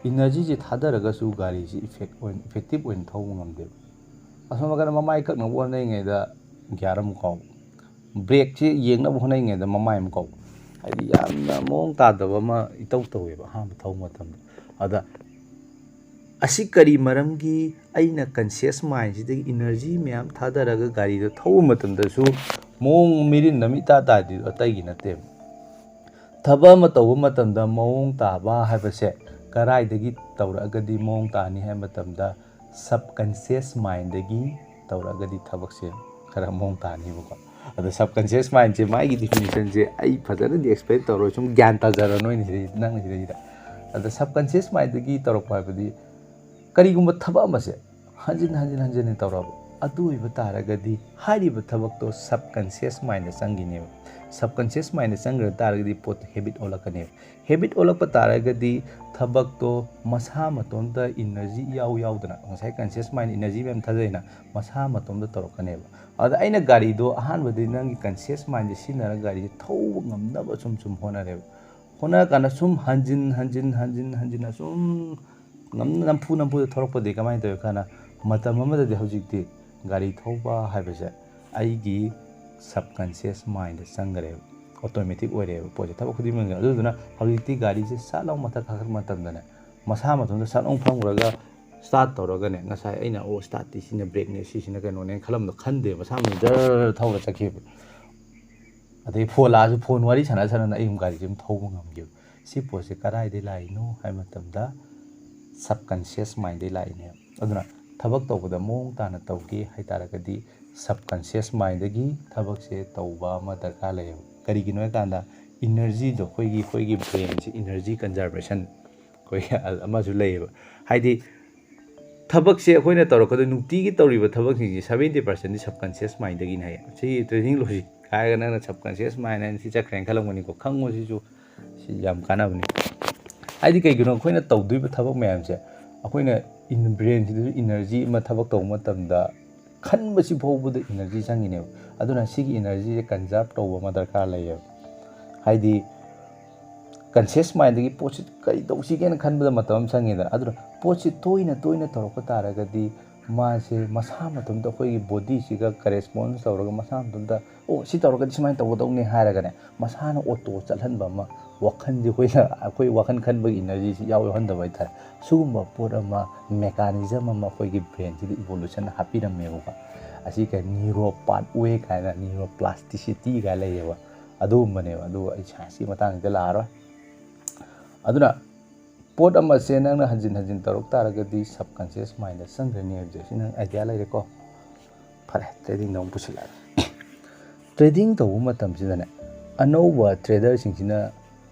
ꯏꯅꯔꯖꯤꯁꯦ ꯊꯥꯗꯔꯒꯁꯨ ꯒꯥꯔꯤꯁꯦ ꯏꯐꯦꯛ ꯑꯣꯏꯅ, ꯏꯐꯦꯛꯇꯤꯞ ꯑꯣꯏꯅ ꯊꯧꯕ ꯉꯝꯗꯦꯕ꯫ ꯑꯁꯣꯝ ꯅꯥꯀꯟꯗ ꯃꯃꯥꯏ ꯀꯛꯅꯕ ꯍꯣꯠꯅꯔꯤꯉꯩꯗ ꯒꯤꯌꯥꯔ ꯑꯃꯨꯛ ꯀꯥꯎꯕ, ꯕ꯭ꯔꯦꯛꯁꯦ ꯌꯦꯡꯅꯕ ꯍꯣꯠꯅꯔꯤꯉꯩꯗ ꯃꯃꯥꯏ ꯑꯃꯨꯛ ꯀꯥꯎꯕ꯫ ꯍꯥꯏꯗꯤ ꯌꯥꯝꯅ ꯃꯑꯣꯡ ꯇꯥꯗꯕ ꯑꯃ ꯏꯇꯧ ꯇꯧꯋꯦꯕ ꯑꯍꯥꯟꯕ ꯊꯧꯕ ꯃꯇꯝꯗ꯫ ꯑꯗ ꯑꯁꯤ ꯀꯔꯤ ꯃꯔꯝꯒꯤ ꯑꯩꯅ conscious mindꯁꯤꯗꯒꯤ energy ꯃꯌꯥꯝ ꯊꯥꯗꯔꯒ ꯒꯥꯔꯤꯗꯣ ꯊꯧꯕ ꯃꯇꯝꯗꯁꯨ ꯃꯑꯣꯡ ꯃꯤꯔꯤꯟ ꯑꯃ ꯏꯇꯥ ꯇꯥꯗ꯭ꯔꯤꯗꯣ ꯑꯇꯩꯒꯤ ꯅꯠꯇꯦꯕ꯫ ꯊꯕꯛ ꯑꯃ ꯇꯧꯕ ꯃꯇꯝꯗ ꯃꯑꯣꯡ ꯇꯥꯕ ꯍꯥꯏꯕꯁꯦ ꯀꯗꯥꯏꯗꯒꯤ ꯇꯧꯔꯛꯑꯒꯗꯤ ꯃꯑꯣꯡ ꯇꯥꯅꯤ ꯍꯥꯏꯕ ꯃꯇꯝꯗ, subconscious mindꯗꯒꯤ ꯇꯧꯔꯛꯑꯒꯗꯤ ꯊꯕꯛꯁꯦ ꯈꯔ ꯃꯑꯣꯡ ꯇꯥꯅꯤꯕꯀꯣ꯫ ꯑꯗꯣ subconscious mindꯁꯦ, ꯃꯥꯒꯤ definitionꯁꯦ ꯑꯩ ꯐꯖꯅꯗꯤ explain ꯇꯧꯔꯣꯏ, ꯁꯨꯝ ꯒ꯭ꯌꯥꯟ ꯇꯥꯖꯔꯅꯣꯏꯅꯦ ꯁꯤꯗꯩ, ꯅꯪꯅ ꯁꯤꯗꯩꯁꯤꯗ꯫ ꯑꯗ subconscious mindꯗꯒꯤ ꯇꯧꯔꯛꯄ ꯍꯥꯏꯕꯗꯤ, ꯀꯔꯤꯒꯨꯝꯕ ꯊꯕꯛ ꯑꯃꯁꯦ ꯍꯟꯖꯤꯟ ꯍꯟꯖꯤꯟ ꯍꯟꯖꯤꯟ ꯇꯧꯔꯛꯑꯕ, ꯑꯗꯨ ꯑꯣꯏꯕ ꯇꯥꯔꯒꯗꯤ ꯍꯥꯏꯔꯤꯕ ꯊꯕꯛꯇꯣ subconscious mindꯗ ꯆꯪꯈꯤꯅꯦꯕ꯫ Subconscious mindꯗ ꯆꯪꯈ꯭ꯔ ꯇꯥꯔꯒꯗꯤ ꯄꯣꯠꯇꯣ habit ꯑꯣꯜꯂꯛꯀꯅꯦꯕ꯫ Habit ꯑꯣꯜꯂꯛꯄ ꯇꯥꯔꯒꯗꯤ ꯊꯕꯛꯇꯣ ꯃꯁꯥ ꯃꯇꯣꯝꯇ energy ꯏꯌꯥꯎ ꯌꯥꯎꯗꯅ, ꯉꯁꯥꯏ conscious mind energy ꯃꯌꯥꯝ ꯊꯥꯖꯩꯅ, ꯃꯁꯥ ꯃꯇꯣꯝꯇ ꯇꯧꯔꯛꯀꯅꯦꯕ꯫ ꯑꯗ ꯑꯩꯅ ꯒꯥꯔꯤꯗꯣ ꯑꯍꯥꯟꯕꯗꯤ ꯅꯪꯒꯤ conscious mindꯁꯦ ꯁꯤꯖꯤꯟꯅꯔꯒ ꯒꯥꯔꯤꯁꯦ ꯊꯧꯕ ꯉꯝꯅꯕ ꯁꯨꯝ ꯁꯨꯝ ꯍꯣꯠꯅꯔꯦꯕ꯫ ꯍꯣꯠꯅꯔꯀꯥꯟꯗ ꯁꯨꯝ ꯍꯟꯖꯤꯟ ꯍꯟꯖꯤꯟ ꯍꯟꯖꯤꯟ ꯍꯟꯖꯤꯟꯅ ꯁꯨꯝ ꯉꯝꯅ ꯅꯝꯐꯨ ꯅꯝꯐꯨꯗ ꯊꯧꯔꯛꯄꯗꯒꯤ ꯀꯃꯥꯏꯅ ꯇꯧꯋꯤ ꯀꯥꯟꯗ, ꯃꯇꯝ ꯑꯃꯗꯗꯤ ꯍꯧꯖꯤꯛꯇꯤ ꯒꯥꯔꯤ ꯊꯧꯕ ꯍꯥꯏꯕꯁꯦ ꯑꯩꯒꯤ subconscious mindꯗ ꯆꯪꯈ꯭ꯔꯦꯕ, automatic ꯑꯣꯏꯔꯦꯕ ꯄꯣꯠꯁꯦ, ꯊꯕꯛ ꯈꯨꯗꯤꯡꯃꯛꯁꯦ꯫ ꯑꯗꯨꯗꯨꯅ ꯍꯧꯖꯤꯛꯇꯤ ꯒꯥꯔꯤꯁꯦ ꯁꯠ ꯂꯥꯎ ꯃꯊꯛ ꯀꯥꯈꯠꯄ ꯃꯇꯝꯗꯅꯦ, ꯃꯁꯥ ꯃꯊꯟꯇ ꯁꯠ ꯂꯥꯎ ꯐꯝꯈ꯭ꯔꯒ start ꯇꯧꯔꯒꯅꯦ, ꯉꯁꯥꯏ ꯑꯩꯅ "ꯑꯣ, startꯇꯤ ꯁꯤꯅ brakeꯅꯦ, ꯁꯤꯁꯤꯅ ꯀꯩꯅꯣꯅꯦ" ꯈꯜꯂꯝꯕꯗꯣ ꯈꯟꯗꯦ, ꯃꯁꯥ ꯃꯊꯟꯇ ꯖꯔ ꯊꯧꯔ ꯆꯠꯈꯤꯕ꯫ ꯑꯗꯩ ꯐꯣꯟ ꯂꯥꯛꯑꯁꯨ ꯐꯣꯟ ꯋꯥꯔꯤ ꯁꯥꯟꯅ ꯁꯥꯟꯅꯅ ꯑꯩ ꯑꯗꯨꯝ ꯒꯥꯔꯤꯁꯦ ꯑꯗꯨꯝ ꯊꯧꯕ ꯉꯝꯈꯤꯕ꯫ ꯁꯤ ꯄꯣꯠꯁꯦ ꯀꯗꯥꯏꯗꯒꯤ ꯂꯥꯛꯏꯅꯣ ꯍꯥꯏꯕ ꯃꯇꯝꯗ, subconscious mindꯗꯒꯤ ꯂꯥꯛꯏꯅꯦꯕ꯫ ꯑꯗꯨꯅ ꯊꯕꯛ ꯇꯧꯕꯗ ꯃꯑꯣꯡ ꯇꯥꯅ ꯇꯧꯒꯦ ꯍꯥꯏ ꯇꯥꯔꯒꯗꯤ, subconscious mindꯗꯒꯤ ꯊꯕꯛꯁꯦ ꯇꯧꯕ ꯑꯃ ꯗꯔꯀꯥꯔ ꯂꯩꯌꯦꯕ꯫ ꯀꯔꯤꯒꯤꯅꯣ ꯍꯥꯏ ꯀꯥꯟꯗ, energyꯗꯣ, ꯑꯩꯈꯣꯏꯒꯤ, ꯑꯩꯈꯣꯏꯒꯤ brainꯁꯦ energy conservation ꯑꯩꯈꯣꯏ ꯑꯃꯁꯨ ꯂꯩꯌꯦꯕ꯫ ꯍꯥꯏꯗꯤ ꯊꯕꯛꯁꯦ ꯑꯩꯈꯣꯏꯅ ꯇꯧꯔꯛꯀꯗꯣꯏ, ꯅꯨꯡꯇꯤꯒꯤ ꯇꯧꯔꯤꯕ ꯊꯕꯛꯁꯤꯡꯁꯦ seventy percentꯗꯤ subconscious mindꯗꯒꯤꯅꯦ ꯍꯥꯏꯌꯦ꯫ ꯁꯤ trading logic ꯍꯥꯏꯔꯒ ꯅꯪꯅ subconscious mind ꯍꯥꯏꯅ ꯁꯤ ꯆꯠꯈ꯭ꯔꯦꯅ ꯈꯜꯂꯝꯒꯅꯤꯀꯣ꯫ ꯈꯪꯉꯣ ꯁꯤꯁꯨ, ꯁꯤ ꯌꯥꯝ ꯀꯥꯟꯅꯕꯅꯤ꯫ ꯍꯥꯏꯗꯤ ꯀꯩꯒꯤꯅꯣ, ꯑꯩꯈꯣꯏꯅ ꯇꯧꯗꯣꯏꯕ ꯊꯕꯛ ꯃꯌꯥꯝꯁꯦ ꯑꯩꯈꯣꯏꯅ in-, brainꯁꯤꯗꯁꯨ energy ꯑꯃ, ꯊꯕꯛ ꯇꯧꯕ ꯃꯇꯝꯗ ꯈꯟꯕꯁꯤ ꯐꯥꯎꯕꯗ energy ꯆꯪꯉꯤꯅꯦꯕ꯫ ꯑꯗꯨꯅ ꯁꯤꯒꯤ energyꯁꯦ conserve ꯇꯧꯕ ꯑꯃ ꯗꯔꯀꯥꯔ ꯂꯩꯌꯦꯕ꯫ ꯍꯥꯏꯗꯤ conscious mindꯗꯒꯤ ꯄꯣꯠꯁꯤ ꯀꯔꯤ ꯇꯧꯁꯤꯒꯦꯅ ꯈꯟꯕꯗ ꯃꯇꯝ ꯑꯃ ꯆꯪꯉꯤꯗꯅ꯫ ꯑꯗꯨꯅ ꯄꯣꯠꯁꯤ ꯇꯣꯏꯅ ꯇꯣꯏꯅ ꯇꯧꯔꯛꯄ ꯇꯥꯔꯒꯗꯤ ꯃꯥꯁꯦ ꯃꯁꯥ ꯃꯇꯣꯝꯇ ꯑꯩꯈꯣꯏꯒꯤ ꯕꯣꯗꯤꯁꯤꯒ ꯀꯔꯦꯁꯄꯣꯟꯁ ꯇꯧꯔꯒ ꯃꯁꯥ ꯃꯇꯣꯝꯇ, "ꯑꯣ, ꯁꯤ ꯇꯧꯔꯒꯗꯤ ꯁꯨꯃꯥꯏꯅ ꯇꯧꯒꯗꯧꯅꯤ" ꯍꯥꯏꯔꯒꯅꯦ, ꯃꯁꯥꯅ ꯑꯣꯇꯣ ꯆꯠꯍꯟꯕ ꯑꯃ, ꯋꯥꯈꯜꯁꯦ ꯑꯩꯈꯣꯏꯅ, ꯑꯩꯈꯣꯏ ꯋꯥꯈꯜ ꯈꯟꯕꯒꯤ ꯏꯅꯔꯖꯤꯁꯤ ꯏꯌꯥꯎ ꯌꯥꯎꯍꯟꯗꯕ ꯍꯥꯏꯇꯥꯔꯦ꯫ ꯁꯤꯒꯨꯝꯕ ꯄꯣꯠ ꯑꯃ, ꯃꯦꯀꯥꯅꯤꯖꯝ ꯑꯃ ꯑꯩꯈꯣꯏꯒꯤ ꯕ꯭ꯔꯦꯟꯁꯤꯗ ꯏꯚꯣꯂꯨꯁꯟ ꯍꯥꯞꯄꯤꯔꯝꯃꯦꯕꯀꯣ꯫ ꯑꯁꯤ ꯀꯩ, ꯅ꯭ꯌꯨꯔꯣ ꯄꯥꯠꯋꯦ ꯀꯥꯏꯅ, ꯅ꯭ꯌꯨꯔꯣ ꯄ꯭ꯂꯥꯁꯇꯤꯁꯤꯇꯤ ꯀꯥꯏꯅ ꯂꯩꯌꯦꯕ, ꯑꯗꯨꯒꯨꯝꯕꯅꯦꯕ꯫ ꯑꯗꯨ ꯑꯩ ꯁꯥꯏꯟꯁꯀꯤ ꯃꯇꯥꯡꯁꯤꯗ ꯂꯥꯛꯑꯔꯣꯏ꯫ ꯑꯗꯨꯅ ꯄꯣꯠ ꯑꯃꯁꯦ ꯅꯪꯅ ꯍꯟꯖꯤꯟ ꯍꯟꯖꯤꯟ ꯇꯧꯔꯛ ꯇꯥꯔꯒꯗꯤ ꯁꯕꯀꯟꯁꯤꯌꯁ ꯃꯥꯏꯟꯗ ꯆꯪꯈ꯭ꯔꯅꯤ ꯍꯥꯏꯕꯁꯦ, ꯁꯤ ꯅꯪ ꯑꯥꯏꯗꯤꯌꯥ ꯂꯩꯔꯦꯀꯣ꯫ ꯐꯔꯦ, ꯇ꯭ꯔꯦꯗꯤꯡꯗ ꯑꯃꯨꯛ ꯄꯨꯁꯤꯜꯂꯛꯑꯒꯦ꯫ ꯇ꯭ꯔꯦꯗꯤꯡ ꯇꯧꯕ ꯃꯇꯝꯁꯤꯗꯅꯦ, ꯑꯅꯧꯕ ꯇ꯭ꯔꯦꯗꯔꯁꯤꯡꯁꯤꯅ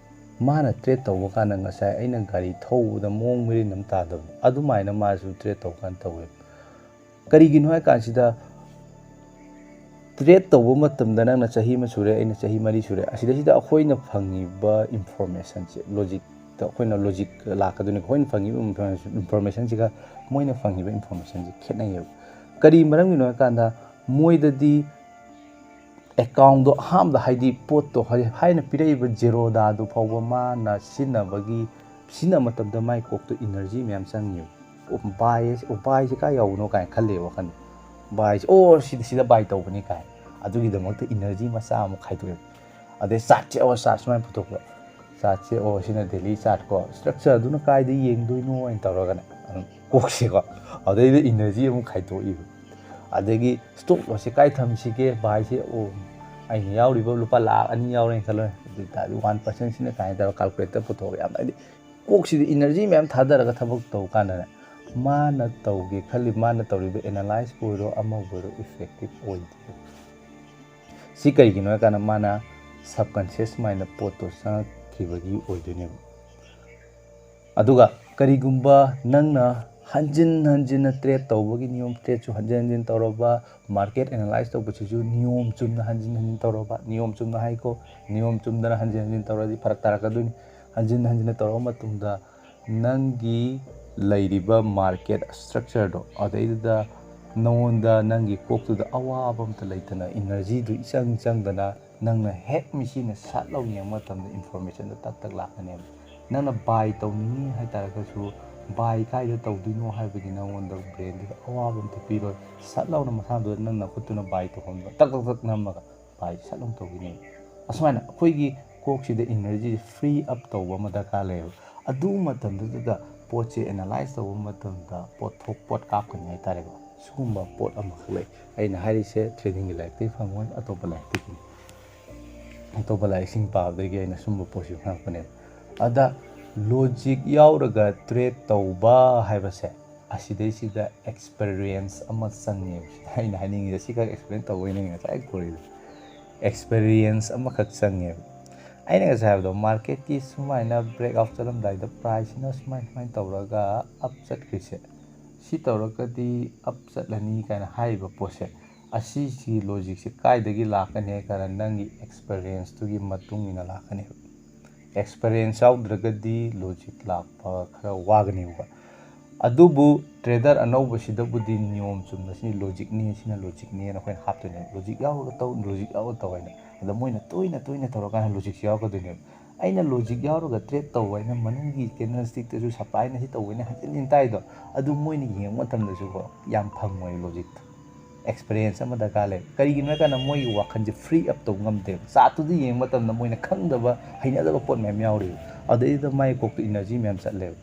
ꯃꯥꯅ ꯇ꯭ꯔꯦꯗ ꯇꯧꯕ ꯀꯥꯟꯗ ꯉꯁꯥꯏ ꯑꯩꯅ ꯒꯥꯔꯤ ꯊꯧꯕꯗ ꯃꯑꯣꯡ ꯃꯔꯤꯟ ꯑꯃ ꯇꯥꯗꯕꯗꯣ, ꯑꯗꯨꯃꯥꯏꯅ ꯃꯥꯁꯨ ꯇ꯭ꯔꯦꯗ ꯇꯧꯕ ꯀꯥꯟꯗ ꯇꯧꯋꯦꯕ꯫ ꯀꯔꯤꯒꯤꯅꯣ ꯍꯥꯏ ꯀꯥꯟꯁꯤꯗ, ꯇ꯭ꯔꯦꯗ ꯇꯧꯕ ꯃꯇꯝꯗ ꯅꯪꯅ ꯆꯍꯤ ꯑꯃ ꯁꯨꯔꯦ, ꯑꯩꯅ ꯆꯍꯤ ꯃꯔꯤ ꯁꯨꯔꯦ, ꯑꯁꯤꯗꯩꯁꯤꯗ ꯑꯩꯈꯣꯏꯅ ꯐꯪꯉꯤꯕ ꯏꯟꯐꯣꯔꯃꯦꯁꯟꯁꯦ, ꯂꯣꯖꯤꯛꯇ ꯑꯩꯈꯣꯏꯅ ꯂꯣꯖꯤꯛ ꯂꯥꯛꯀꯗꯣꯏꯅꯤ꯫ ꯑꯩꯈꯣꯏꯅ ꯐꯪꯉꯤꯕ ꯏꯟꯐꯣꯔꯃꯦꯁꯟꯁꯤꯒ ꯃꯣꯏꯅ ꯐꯪꯉꯤꯕ ꯏꯟꯐꯣꯔꯃꯦꯁꯟꯁꯦ ꯈꯦꯠꯅꯩꯌꯦꯕ꯫ ꯀꯔꯤ ꯃꯔꯝꯒꯤꯅꯣ ꯍꯥꯏ ꯀꯥꯟꯗ, ꯃꯣꯏꯗꯗꯤ ꯑꯦꯀꯥꯎꯟꯗꯣ ꯑꯍꯥꯟꯕꯗ, ꯍꯥꯏꯗꯤ ꯄꯣꯠꯇꯣ, ꯍꯥꯏꯗꯤ ꯍꯥꯏꯅ ꯄꯤꯔꯛꯏꯕ ꯖꯦꯔꯣꯗꯥꯗꯨ ꯐꯥꯎꯕ ꯃꯥꯅ ꯁꯤꯖꯤꯟꯅꯕꯒꯤ, ꯁꯤꯖꯤꯟꯅꯕ ꯃꯇꯝꯗ ꯃꯥꯏ ꯀꯣꯛꯇꯣ ꯏꯅꯔꯖꯤ ꯃꯌꯥꯝ ꯆꯪꯉꯦꯕ꯫ "ꯑꯣ, ꯕꯥꯏ ꯑꯁꯤ, ꯑꯣ, ꯕꯥꯏꯁꯦ ꯀꯥꯏ ꯌꯥꯎꯕꯅꯣ?" ꯀꯥꯏꯅ ꯈꯜꯂꯦꯕ ꯋꯥꯈꯜꯗ꯫ "ꯕꯥꯏꯁꯦ, ꯑꯣ, ꯁꯤꯗ, ꯁꯤꯗ ꯕꯥꯏ ꯇꯧꯕꯅꯤ" ꯀꯥꯏ꯫ ꯑꯗꯨꯒꯤꯗꯃꯛꯇ ꯏꯅꯔꯖꯤ ꯃꯆꯥ ꯑꯃꯨꯛ ꯈꯥꯏꯗꯣꯛꯑꯦꯕ꯫ ꯑꯗꯩ ꯆꯥꯔꯠꯁꯦ, ꯑꯣ, ꯆꯥꯔꯠ ꯁꯨꯃꯥꯏꯅ ꯄꯨꯊꯣꯛꯄ꯫ ꯆꯥꯔꯠꯁꯦ, ꯑꯣ, ꯁꯤꯅ ꯗꯦꯂꯤ ꯆꯥꯔꯠ ꯀꯣ, ꯁ꯭ꯇ꯭ꯔꯛꯆꯔꯗꯨꯅ ꯀꯥꯏꯗ ꯌꯦꯡꯗꯣꯏꯅꯣ ꯍꯥꯏꯅ ꯇꯧꯔꯒꯅꯦ, ꯑꯗꯨꯝ ꯀꯣꯛꯁꯦꯀꯣ, ꯑꯗꯩꯗ ꯏꯅꯔꯖꯤ ꯑꯃꯨꯛ ꯈꯥꯏꯗꯣꯛꯏꯕ꯫ ꯑꯗꯒꯤ ꯁ꯭ꯇꯣꯞ ꯂꯣꯁꯁꯦ ꯀꯥꯏ ꯊꯝꯁꯤꯒꯦ, ꯕꯥꯏꯁꯦ, ꯑꯣ, ꯑꯩꯅ ꯌꯥꯎꯔꯤꯕ ꯂꯨꯄꯥ ꯂꯥꯈ ꯑꯅꯤ ꯌꯥꯎꯔꯦꯅ ꯈꯜꯂꯣ, ꯑꯗꯨ ꯑꯣꯏ ꯇꯥꯔꯗꯤ ꯋꯥꯟ ꯄꯥꯔꯁꯦꯟꯁꯤꯅ ꯀꯥꯏꯅ ꯇꯧꯔꯒ ꯀꯥꯜꯀꯨꯂꯦꯇꯔ ꯄꯨꯊꯣꯛꯑꯒ ꯌꯥꯝ, ꯍꯥꯏꯗꯤ ꯀꯣꯛꯁꯤꯗ ꯏꯅꯔꯖꯤ ꯃꯌꯥꯝ ꯊꯥꯗꯔꯒ ꯊꯕꯛ ꯇꯧ ꯀꯥꯟꯗꯅꯦ, ꯃꯥꯅ ꯇꯧꯒꯦ ꯈꯜꯂꯤ, ꯃꯥꯅ ꯇꯧꯔꯤꯕ ꯑꯦꯅꯥꯂꯥꯏꯁꯄꯨ ꯑꯣꯏꯔꯣ, ꯑꯃꯕꯨ ꯑꯣꯏꯔꯣ, ꯏꯐꯦꯛꯇꯤꯞ ꯑꯣꯏꯗꯦ꯫ ꯁꯤ ꯀꯔꯤꯒꯤꯅꯣ ꯍꯥꯏ ꯀꯥꯟꯗ, ꯃꯥꯅ ꯁꯕꯀꯟꯁꯤꯌꯁ ꯃꯥꯏꯟꯗ ꯄꯣꯠꯇꯣ ꯆꯪꯉꯛꯈꯤꯕꯒꯤ ꯑꯣꯏꯗꯣꯏꯅꯦꯕ꯫ ꯑꯗꯨꯒ ꯀꯔꯤꯒꯨꯝꯕ ꯅꯪꯅ ꯍꯟꯖꯤꯟ ꯍꯟꯖꯤꯟꯅ ꯇ꯭ꯔꯦꯗ ꯇꯧꯕꯒꯤ ꯅꯤꯌꯣꯝ, ꯇ꯭ꯔꯦꯗꯁꯨ ꯍꯟꯖꯤꯟ ꯍꯟꯖꯤꯟ ꯇꯧꯔꯕ, ꯃꯥꯔꯀꯦꯠ ꯑꯦꯅꯥꯂꯥꯏꯁ ꯇꯧꯕꯁꯤꯁꯨ ꯅꯤꯌꯣꯝ ꯆꯨꯝꯅ ꯍꯟꯖꯤꯟ ꯍꯟꯖꯤꯟ ꯇꯧꯔꯕ, ꯅꯤꯌꯣꯝ ꯆꯨꯝꯅ ꯍꯥꯏꯀꯣ, ꯅꯤꯌꯣꯝ ꯆꯨꯝꯗꯅ ꯍꯟꯖꯤꯟ ꯍꯟꯖꯤꯟ ꯇꯧꯔꯗꯤ ꯐꯔꯛ ꯇꯥꯔꯛꯀꯗꯣꯏꯅꯤ꯫ ꯍꯟꯖꯤꯟ ꯍꯟꯖꯤꯟꯅ ꯇꯧꯔꯕ ꯃꯇꯨꯡꯗ ꯅꯪꯒꯤ ꯂꯩꯔꯤꯕ ꯃꯥꯔꯀꯦꯠ ꯁ꯭ꯇ꯭ꯔꯛꯆꯔꯗꯣ, ꯑꯗꯩꯗꯨꯗ ꯅꯉꯣꯟꯗ, ꯅꯪꯒꯤ ꯀꯣꯛꯇꯨꯗ ꯑꯋꯥꯕ ꯑꯝꯇ ꯂꯩꯇꯅ, ꯏꯅꯔꯖꯤꯗꯨ ꯏꯆꯪ ꯆꯪꯗꯅ, ꯅꯪꯅ ꯍꯦꯛ ꯃꯤꯠꯁꯤꯅ ꯁꯠ ꯂꯧ ꯌꯦꯡꯕ ꯃꯇꯝꯗ ꯏꯟꯐꯣꯔꯃꯦꯁꯟꯗꯣ ꯇꯛ ꯇꯛ ꯂꯥꯛꯀꯅꯦꯕ꯫ ꯅꯪꯅ ꯕꯥꯏ ꯇꯧꯅꯤꯡꯉꯤ ꯍꯥꯏꯇꯥꯔꯒꯁꯨ, ꯕꯥꯏ ꯀꯥꯏꯗ ꯇꯧꯗꯣꯏꯅꯣ ꯍꯥꯏꯕꯒꯤ ꯅꯉꯣꯟꯗ ꯕ꯭ꯔꯦꯟꯗꯨꯗ ꯑꯋꯥꯕ ꯑꯝꯇ ꯄꯤꯔꯣꯏ꯫ ꯁꯠ ꯂꯥꯎꯅ ꯃꯁꯥꯗꯨꯗ ꯅꯪ ꯅꯈꯨꯠꯇꯨꯅ ꯕꯥꯏ ꯇꯧꯐꯝꯗꯣ ꯇꯛ ꯇꯛ ꯇꯛ ꯅꯝꯃꯒ ꯕꯥꯏ ꯁꯠ ꯂꯥꯎꯅ ꯇꯧꯈꯤꯅꯦꯕ꯫ ꯑꯁꯨꯃꯥꯏꯅ ꯑꯩꯈꯣꯏꯒꯤ ꯀꯣꯛꯁꯤꯗ ꯏꯅꯔꯖꯤ ꯐ꯭ꯔꯤ ꯑꯞ ꯇꯧꯕ ꯑꯃ ꯗꯔꯀꯥꯔ ꯂꯩꯌꯦꯕ꯫ ꯑꯗꯨ ꯃꯇꯝꯗꯨꯗ ꯄꯣꯠꯁꯦ ꯑꯦꯅꯥꯂꯥꯏꯁ ꯇꯧꯕ ꯃꯇꯝꯗ ꯄꯣꯠꯊꯣꯛ ꯄꯣꯠ ꯀꯥꯞꯀꯅꯤ ꯍꯥꯏꯇꯥꯔꯦꯀꯣ꯫ ꯁꯤꯒꯨꯝꯕ ꯄꯣꯠ ꯑꯃꯈꯛ ꯂꯩ꯫ ꯑꯩꯅ ꯍꯥꯏꯔꯤꯁꯦ ꯇ꯭ꯔꯦꯗꯤꯡꯒꯤ ꯂꯥꯏꯔꯤꯛꯇꯒꯤ ꯐꯪꯉꯣꯏ, ꯑꯇꯣꯞꯄ ꯂꯥꯏꯔꯤꯛꯇꯒꯤꯅꯤ꯫ ꯑꯇꯣꯞꯄ ꯂꯥꯏꯔꯤꯛꯁꯤꯡ ꯄꯥꯕꯗꯒꯤ ꯑꯩꯅ ꯁꯨꯝꯕ ꯄꯣꯠꯁꯤ ꯈꯪꯉꯛꯄꯅꯦꯕ꯫ ꯑꯗ ꯂꯣꯖꯤꯛ ꯌꯥꯎꯔꯒ ꯇ꯭ꯔꯦꯠ ꯇꯧꯕ ꯍꯥꯏꯕꯁꯦ ꯑꯁꯤꯗꯩꯁꯤꯗ ꯑꯦꯛꯁꯄꯔꯤꯌꯦꯟꯁ ꯑꯃ ꯆꯪꯉꯦꯕ꯫ ꯁꯤꯗ ꯑꯩꯅ ꯍꯥꯏꯅꯤꯡꯉꯤꯁꯦ ꯁꯤꯈꯛ ꯑꯦꯛꯁꯄ꯭ꯂꯦꯟ ꯇꯧꯕꯩ ꯅꯪ ꯉꯁꯥꯏ ꯊꯣꯔꯛꯏꯗꯣ꯫ ꯑꯦꯛꯁꯄꯔꯤꯌꯦꯟꯁ ꯑꯃꯈꯛ ꯆꯪꯉꯦꯕ꯫ ꯑꯩꯅ ꯉꯁꯥꯏ ꯍꯥꯏꯕꯗꯣ, ꯃꯥꯔꯀꯦꯠꯀꯤ ꯁꯨꯃꯥꯏꯅ ꯕ꯭ꯔꯦꯛ ꯑꯥꯎꯠ ꯆꯠꯂꯝꯗꯥꯏꯗ ꯄ꯭ꯔꯥꯏꯁꯁꯤꯅ ꯁꯨꯃꯥꯏ ꯁꯨꯃꯥꯏꯅ ꯇꯧꯔꯒ ꯑꯞ ꯆꯠꯈ꯭ꯔꯤꯁꯦ, ꯁꯤ ꯇꯧꯔꯒꯗꯤ ꯑꯞ ꯆꯠꯂꯅꯤ ꯀꯥꯏꯅ ꯍꯥꯏꯔꯤꯕ ꯄꯣꯠꯁꯦ, ꯑꯁꯤꯁꯤ ꯂꯣꯖꯤꯛꯁꯦ ꯀꯥꯏꯗꯒꯤ ꯂꯥꯛꯀꯅꯤ ꯍꯥꯏ ꯀꯥꯟꯗ ꯅꯪꯒꯤ ꯑꯦꯛꯁꯄꯔꯤꯌꯦꯟꯁꯇꯨꯒꯤ ꯃꯇꯨꯡ ꯏꯟꯅ ꯂꯥꯛꯀꯅꯦꯕ꯫ ꯑꯦꯛꯁꯄꯔꯤꯌꯦꯟꯁ ꯌꯥꯎꯗ꯭ꯔꯒꯗꯤ ꯂꯣꯖꯤꯛ ꯂꯥꯛꯄ ꯈꯔ ꯋꯥꯒꯅꯦꯕꯀꯣ꯫ ꯑꯗꯨꯕꯨ ꯇ꯭ꯔꯦꯗꯔ ꯑꯅꯧꯕꯁꯤꯗꯕꯨꯗꯤ ꯅꯤꯌꯣꯝ ꯆꯨꯝꯅ ꯁꯤꯅ ꯂꯣꯖꯤꯛꯅꯤ, ꯁꯤꯅ ꯂꯣꯖꯤꯛꯅꯤꯅ ꯑꯩꯈꯣꯏꯅ ꯍꯥꯞꯇꯣꯏꯅꯦꯕ꯫ ꯂꯣꯖꯤꯛ ꯌꯥꯎꯔꯒ ꯇꯧ, ꯂꯣꯖꯤꯛ ꯌꯥꯎꯔꯒ ꯇꯧ ꯍꯥꯏꯅ꯫ ꯑꯗ ꯃꯣꯏꯅ ꯇꯣꯏꯅ ꯇꯣꯏꯅ ꯇꯧꯔꯀꯥꯟꯗ ꯂꯣꯖꯤꯛꯁꯦ ꯌꯥꯎꯔꯛꯀꯗꯣꯏꯅꯦꯕ꯫ ꯑꯩꯅ ꯂꯣꯖꯤꯛ ꯌꯥꯎꯔꯒ ꯇ꯭ꯔꯦꯠ ꯇꯧꯕ ꯍꯥꯏꯅ ꯃꯅꯨꯡꯒꯤ ꯀꯦꯟꯗꯜꯁ꯭ꯇꯤꯛꯇꯁꯨ ꯁꯄ꯭ꯂꯥꯏꯅ ꯁꯤ ꯇꯧꯕꯅꯦ ꯍꯟꯖꯤꯟ ꯍꯟꯖꯤꯟ ꯇꯥꯏꯗꯣ, ꯑꯗꯨ ꯃꯣꯏꯅ ꯌꯦꯡꯕ ꯃꯇꯝꯗꯁꯨꯀꯣ ꯌꯥꯝ ꯐꯪꯉꯣꯏ ꯂꯣꯖꯤꯛꯇꯣ꯫ ꯑꯦꯛꯁꯄꯔꯤꯌꯦꯟꯁ ꯑꯃ ꯗꯔꯀꯥꯔ ꯂꯩ꯫ ꯀꯔꯤꯒꯤꯅꯣ ꯍꯥꯏ ꯀꯥꯟꯗ ꯃꯣꯏꯒꯤ ꯋꯥꯈꯜꯁꯦ ꯐ꯭ꯔꯤ ꯑꯞ ꯇꯧꯕ ꯉꯝꯗꯦꯕ꯫ ꯆꯥꯔꯠꯇꯨꯗ ꯌꯦꯡꯕ ꯃꯇꯝꯗ ꯃꯣꯏꯅ ꯈꯪꯗꯕ, ꯍꯩꯅꯗꯕ ꯄꯣꯠ ꯃꯌꯥꯝ ꯌꯥꯎꯔꯤꯕ꯫ ꯑꯗꯩꯗꯨꯗ ꯃꯥꯏ ꯀꯣꯛꯇ ꯏꯅꯔꯖꯤ ꯃꯌꯥꯝ ꯆꯠꯂꯦꯕ꯫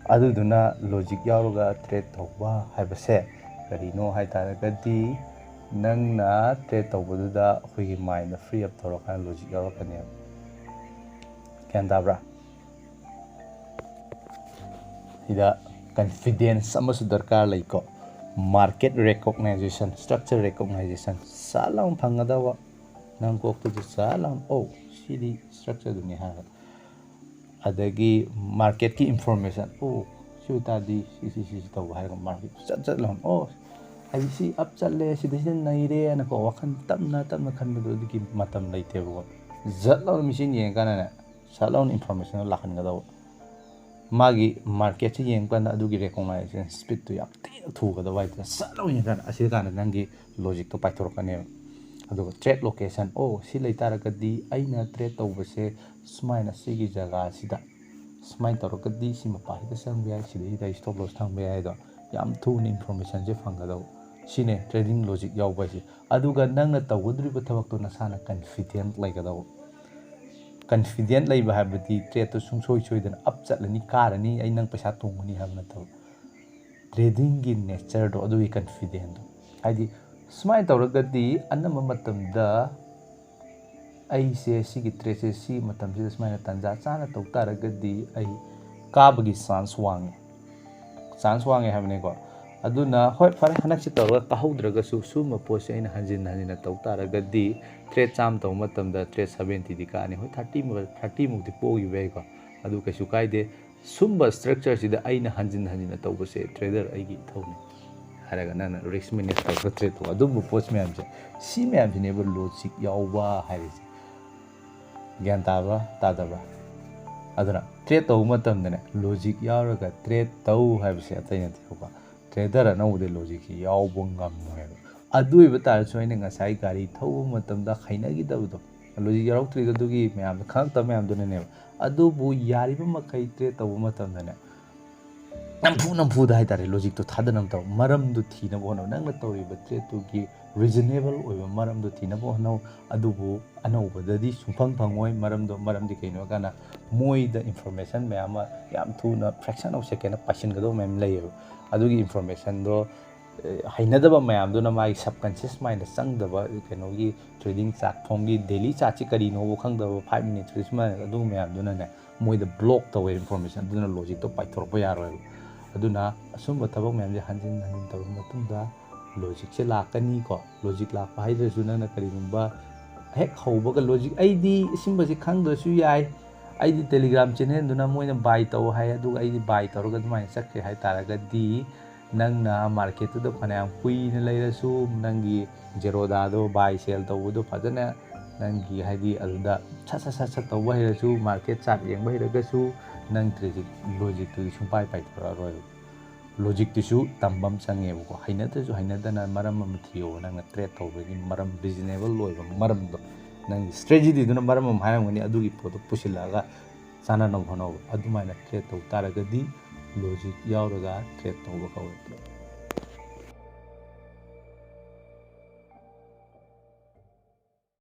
ꯑꯗꯨꯗꯨꯅ ꯂꯣꯖꯤꯛ ꯌꯥꯎꯔꯒ ꯇ꯭ꯔꯦꯠ ꯇꯧꯕ ꯍꯥꯏꯕꯁꯦ ꯀꯔꯤꯅꯣ ꯍꯥꯏ ꯇꯥꯔꯒꯗꯤ, ꯅꯪꯅ ꯇ꯭ꯔꯦꯠ ꯇꯧꯕꯗꯨꯗ ꯑꯩꯈꯣꯏꯒꯤ ꯃꯥꯏꯟꯗ ꯐ꯭ꯔꯤ ꯑꯞ ꯇꯧꯔꯀꯥꯟꯗ ꯂꯣꯖꯤꯛ ꯌꯥꯎꯔꯛꯀꯅꯦꯕ꯫ ꯒ꯭ꯌꯥꯟ ꯇꯥꯕ꯭ꯔꯥ? ꯁꯤꯗ ꯀꯟꯐꯤꯗꯦꯟꯁ ꯑꯃꯁꯨ ꯗꯔꯀꯥꯔ ꯂꯩꯀꯣ꯫ ꯃꯥꯔꯀꯦꯠ ꯔꯦꯀꯣꯛꯅꯥꯏꯖꯦꯁꯟ, ꯁ꯭ꯇ꯭ꯔꯛꯆꯔ ꯔꯦꯀꯣꯛꯅꯥꯏꯖꯦꯁꯟ ꯆꯥ ꯂꯥꯎꯅ ꯐꯪꯒꯗꯕ꯫ ꯅꯪ ꯀꯣꯛꯇꯨꯗ ꯆꯥ ꯂꯥꯎꯅ, "ꯑꯣ, ꯁꯤꯗꯤ ꯁ꯭ꯇ꯭ꯔꯛꯆꯔꯗꯨꯅꯤ" ꯍꯥꯏꯔꯒ꯫ ꯑꯗꯒꯤ ꯃꯥꯔꯀꯦꯠꯀꯤ ꯏꯟꯐꯣꯔꯃꯦꯁꯟ, "ꯑꯣ, ꯁꯤ ꯑꯣꯏꯇꯥꯔꯗꯤ ꯁꯤ, ꯁꯤ, ꯁꯤ, ꯁꯤ ꯇꯧꯕ" ꯍꯥꯏꯔꯒ ꯃꯥꯔꯀꯦꯠ ꯆꯠ ꯆꯠ ꯂꯥꯎꯅ, "ꯑꯣ, ꯑꯩ ꯁꯤ ꯑꯞ ꯆꯠꯂꯦ, ꯁꯤꯗꯩꯁꯤꯗ ꯅꯩꯔꯦꯅꯀꯣ", ꯋꯥꯈꯜ ꯇꯞꯅ ꯇꯞꯅ ꯈꯟꯕꯗꯣ ꯑꯗꯨꯒꯤ ꯃꯇꯝ ꯂꯩꯇꯦꯕꯀꯣ꯫ ꯖꯠ ꯂꯥꯎꯅ ꯃꯤꯆꯤꯟ ꯌꯦꯡꯉꯀꯥꯟꯗꯅꯦ, ꯁꯠ ꯂꯥꯎꯅ ꯏꯟꯐꯣꯔꯃꯦꯁꯟꯗꯣ ꯂꯥꯛꯍꯟꯒꯗꯧꯕ꯫ ꯃꯥꯒꯤ ꯃꯥꯔꯀꯦꯠꯁꯦ ꯌꯦꯡꯕ ꯀꯥꯟꯗ ꯑꯗꯨꯒꯤ ꯔꯦꯀꯣꯛꯅꯥꯏꯖꯦꯁꯟ ꯁ꯭ꯄꯤꯠꯇꯨ ꯌꯥꯝ ꯊꯤꯅ ꯊꯨꯒꯗꯕ ꯍꯥꯏꯇꯥꯔꯦ꯫ ꯁꯠ ꯂꯥꯎꯅ ꯌꯦꯡꯀꯥꯟꯗ ꯑꯁꯤꯗ ꯀꯥꯟꯗ ꯅꯪꯒꯤ ꯂꯣꯖꯤꯛꯇꯣ ꯄꯥꯏꯊꯣꯔꯛꯀꯅꯦꯕ꯫ ꯑꯗꯨꯒ ꯇ꯭ꯔꯦꯠ ꯂꯣꯀꯦꯁꯟ, "ꯑꯣ, ꯁꯤ ꯂꯩꯇꯥꯔꯒꯗꯤ ꯑꯩꯅ ꯇ꯭ꯔꯦꯠ ꯇꯧꯕꯁꯦ ꯁꯨꯃꯥꯏꯅ ꯁꯤꯒꯤ ꯖꯒꯥꯁꯤꯗ ꯁꯨꯃꯥꯏꯅ ꯇꯧꯔꯒꯗꯤ ꯁꯤ ꯃꯄꯥꯁꯤꯗ ꯆꯪꯕ ꯌꯥꯏ, ꯁꯤꯗꯩꯁꯤꯗ stop loss ꯊꯝꯕ ꯌꯥꯏ ꯍꯥꯏꯗꯣ ꯌꯥꯝ ꯊꯨꯅ informationꯁꯦ ꯐꯪꯒꯗꯧꯕ꯫ ꯁꯤꯅꯦ trading logic ꯌꯥꯎꯕ ꯍꯥꯏꯁꯦ꯫ ꯑꯗꯨꯒ ꯅꯪꯅ ꯇꯧꯒꯗꯧꯔꯤꯕ ꯊꯕꯛꯇꯣ ꯅꯁꯥꯅ confident ꯂꯩꯒꯗꯧꯕ꯫ Confident ꯂꯩꯕ ꯍꯥꯏꯕꯗꯤ tradeꯇꯣ ꯁꯨꯡꯁꯣꯏ ꯁꯣꯏꯗꯅ up ꯆꯠꯂꯅꯤ, ꯀꯥꯔꯅꯤ, ꯑꯩ ꯅꯪ ꯄꯩꯁꯥ ꯇꯣꯡꯒꯅꯤ ꯍꯥꯏꯕ ꯅꯠꯇꯕ꯫ Tradingꯒꯤ natureꯗꯣ, ꯑꯗꯨꯒꯤ confidentꯗꯣ, ꯍꯥꯏꯗꯤ ꯁꯨꯃꯥꯏꯅ ꯇꯧꯔꯒꯗꯤ ꯑꯅꯝꯕ ꯃꯇꯝꯗ ꯑꯩꯁꯦ ꯁꯤꯒꯤ tradeꯁꯦ ꯁꯤ ꯃꯇꯝꯁꯤꯗ ꯁꯨꯃꯥꯏꯅ ꯇꯥꯟꯖꯥ ꯆꯥꯅ ꯇꯧ ꯇꯥꯔꯒꯗꯤ ꯑꯩ ꯀꯥꯕꯒꯤ chance ꯋꯥꯡꯉꯦ, chance ꯋꯥꯡꯉꯦ ꯍꯥꯏꯕꯅꯤꯀꯣ꯫ ꯑꯗꯨꯅ ꯍꯣꯏ, ꯐꯔꯦ, ꯍꯟꯗꯛꯁꯤ ꯇꯧꯔꯒ ꯀꯥꯍꯧꯗ꯭ꯔꯒꯁꯨ ꯁꯨꯝꯕ ꯄꯣꯠꯁꯦ ꯑꯩꯅ ꯍꯟꯖꯤꯟ ꯍꯟꯖꯤꯟꯅ ꯇꯧ ꯇꯥꯔꯒꯗꯤ trade ꯆꯥꯝꯃ ꯇꯧꯕ ꯃꯇꯝꯗ trade seventyꯗꯤ ꯀꯥꯅꯤ, ꯍꯣꯏ, thirty ꯃꯨꯛ, thirty ꯃꯨꯛꯇꯤ ꯄꯣꯈꯤꯕ ꯌꯥꯏꯀꯣ, ꯑꯗꯨ ꯀꯩꯁꯨ ꯀꯥꯏꯗꯦ꯫ ꯁꯨꯝꯕ structureꯁꯤꯗ ꯑꯩꯅ ꯍꯟꯖꯤꯟ ꯍꯟꯖꯤꯟꯅ ꯇꯧꯕꯁꯦ trader ꯑꯩꯒꯤ ꯏꯊꯧꯅꯤ ꯍꯥꯏꯔꯒ ꯅꯪꯅ risk manage ꯇꯧꯔꯒ trade ꯇꯧꯕ, ꯑꯗꯨꯝꯕ ꯄꯣꯠ ꯃꯌꯥꯝꯁꯦ, ꯁꯤ ꯃꯌꯥꯝꯁꯤꯅꯦꯕ logic ꯌꯥꯎꯕ ꯍꯥꯏꯔꯤꯁꯦ꯫ ꯒ꯭ꯌꯥꯟ ꯇꯥꯕ꯭ꯔꯥ, ꯇꯥꯗꯕ꯭ꯔꯥ? ꯑꯗꯨꯅ trade ꯇꯧꯕ ꯃꯇꯝꯗꯅꯦ, logic ꯌꯥꯎꯔꯒ trade ꯇꯧ ꯍꯥꯏꯕꯁꯦ ꯑꯇꯩ ꯅꯠꯇꯦꯕꯀꯣ꯫ Trader ꯑꯅꯧꯕꯗꯤ logicꯁꯤ ꯌꯥꯎꯕ ꯉꯝꯃꯣꯏꯕ꯫ ꯑꯗꯨ ꯑꯣꯏꯕ ꯇꯥꯔꯁꯨ ꯑꯩꯅ ꯉꯁꯥꯏ ꯒꯥꯔꯤ ꯊꯧꯕ ꯃꯇꯝꯗ ꯍꯩꯅꯈꯤꯗꯕꯗꯣ, logic ꯌꯥꯎꯔꯛꯇ꯭ꯔꯤꯗꯣ, ꯑꯗꯨꯒꯤ ꯃꯌꯥꯝꯗꯣ, ꯈꯪꯉꯛꯇꯕ ꯃꯌꯥꯝꯗꯨꯅꯅꯦꯕ꯫ ꯑꯗꯨꯕꯨ ꯌꯥꯔꯤꯕ ꯃꯈꯩ trade ꯇꯧꯕ ꯃꯇꯝꯗꯅꯦ, ꯅꯝꯐꯨ ꯅꯝꯐꯨꯗ ꯍꯥꯏꯇꯥꯔꯦ, logicꯇꯣ ꯊꯥꯗꯅꯕ ꯇꯧ꯫ ꯃꯔꯝꯗꯨ ꯊꯤꯅꯕ ꯍꯣꯠꯅꯧ꯫ ꯅꯪꯅ ꯇꯧꯔꯤꯕ tradeꯇꯨꯒꯤ reasonable ꯑꯣꯏꯕ ꯃꯔꯝꯗꯨ ꯊꯤꯅꯕ ꯍꯣꯠꯅꯧ꯫ ꯑꯗꯨꯕꯨ ꯑꯅꯧꯕꯗꯗꯤ ꯁꯨꯡꯐꯪ ꯐꯪꯉꯣꯏ꯫ ꯃꯔꯝꯗꯣ, ꯃꯔꯝꯗꯤ ꯀꯩꯅꯣ ꯍꯥꯏ ꯀꯥꯟꯗ, ꯃꯣꯏꯗ information ꯃꯌꯥꯝ ꯑꯃ ꯌꯥꯝ ꯊꯨꯅ, fraction of second ꯄꯥꯏꯁꯤꯟꯒꯗꯧꯕ ꯃꯌꯥꯝ ꯂꯩꯌꯦꯕ꯫ ꯑꯗꯨꯒꯤ informationꯗꯣ, ꯑꯦ, ꯍꯩꯅꯗꯕ ꯃꯌꯥꯝꯗꯨꯅ ꯃꯥꯒꯤ subconscious mindꯗ ꯆꯪꯗꯕ, ꯀꯩꯅꯣꯒꯤ trading chart ꯐꯣꯝꯒꯤ daily chartꯁꯤ ꯀꯔꯤꯅꯣꯕꯨ ꯈꯪꯗꯕ, five minute trading ꯁꯨꯃꯥꯏꯅ, ꯑꯗꯨ ꯃꯌꯥꯝꯗꯨꯅꯅꯦ, ꯃꯣꯏꯗ block ꯇꯧꯋꯦ information, ꯑꯗꯨꯅ logicꯇꯣ ꯄꯥꯏꯊꯣꯔꯛꯄ ꯌꯥꯔꯣꯏꯕ꯫ ꯑꯗꯨꯅ ꯑꯁꯨꯝꯕ ꯊꯕꯛ ꯃꯌꯥꯝꯁꯦ ꯍꯟꯖꯤꯟ ꯍꯟꯖꯤꯟ ꯇꯧꯔꯕ ꯃꯇꯨꯡꯗ logicꯁꯦ ꯂꯥꯛꯀꯅꯤꯀꯣ꯫ Logic ꯂꯥꯛꯄ ꯍꯥꯏꯗ꯭ꯔꯁꯨ ꯅꯪꯅ ꯀꯔꯤꯒꯨꯝꯕ ꯍꯦꯛ ꯍꯧꯕꯒ logic, ꯑꯩꯗꯤ ꯁꯤꯒꯨꯝꯕꯁꯤ ꯈꯪꯗ꯭ꯔꯁꯨ ꯌꯥꯏ, ꯑꯩꯗꯤ Telegram channelꯗꯨꯅ ꯃꯣꯏꯅ buy ꯇꯧ ꯍꯥꯏ, ꯑꯗꯨꯒ ꯑꯩꯗꯤ buy ꯇꯧꯔꯒ ꯑꯗꯨꯃꯥꯏꯅ ꯆꯠꯈ꯭ꯔꯦ ꯍꯥꯏ ꯇꯥꯔꯒꯗꯤ, ꯅꯪꯅ marketꯇꯨꯗ ꯐꯅꯌꯥꯝ ꯀꯨꯏꯅ ꯂꯩꯔꯁꯨ, ꯅꯪꯒꯤ ꯖꯦꯔꯣꯗꯥꯗꯣ buy sell ꯇꯧꯕꯗꯣ ꯐꯖꯅ, ꯅꯪꯒꯤ ꯍꯥꯏꯗꯤ ꯑꯗꯨꯗ ꯁꯠ ꯁꯠ ꯁꯠ ꯁꯠ ꯇꯧꯕ ꯍꯩꯔꯁꯨ, market chart ꯌꯦꯡꯕ ꯍꯩꯔꯒꯁꯨ, ꯅꯪ trading logicꯇꯨꯗꯤ ꯁꯨꯡꯄꯥꯏ ꯄꯥꯏꯊꯣꯔꯛꯑꯔꯣꯏꯕ꯫ Logicꯇꯨꯁꯨ ꯇꯝꯕ ꯑꯃ ꯆꯪꯉꯦꯕꯀꯣ꯫ ꯍꯩꯅꯗ꯭ꯔꯁꯨ ꯍꯩꯅꯗꯅ ꯃꯔꯝ ꯑꯃ ꯊꯤꯌꯣꯕ, ꯅꯪꯅ trade ꯇꯧꯕꯒꯤ ꯃꯔꯝ, reasonable ꯑꯣꯏꯕ ꯃꯔꯝꯗꯣ꯫ ꯅꯪꯒꯤ strategyꯗꯨꯅ ꯃꯔꯝ ꯑꯃ ꯍꯥꯏꯔꯝꯒꯅꯤ, ꯑꯗꯨꯒꯤ ꯄꯣꯠꯇꯣ ꯄꯨꯁꯤꯜꯂꯛꯑꯒ ꯆꯥꯟꯅꯅꯕ ꯍꯣꯠꯅꯧ꯫ ꯑꯗꯨꯃꯥꯏꯅ ꯇ꯭ꯔꯦꯠ ꯇꯧ ꯇꯥꯔꯒꯗꯤ ꯂꯣꯖꯤꯛ ꯌꯥꯎꯔꯒ ꯇ꯭ꯔꯦꯠ ꯇꯧꯕ ꯀꯧꯋꯦ꯫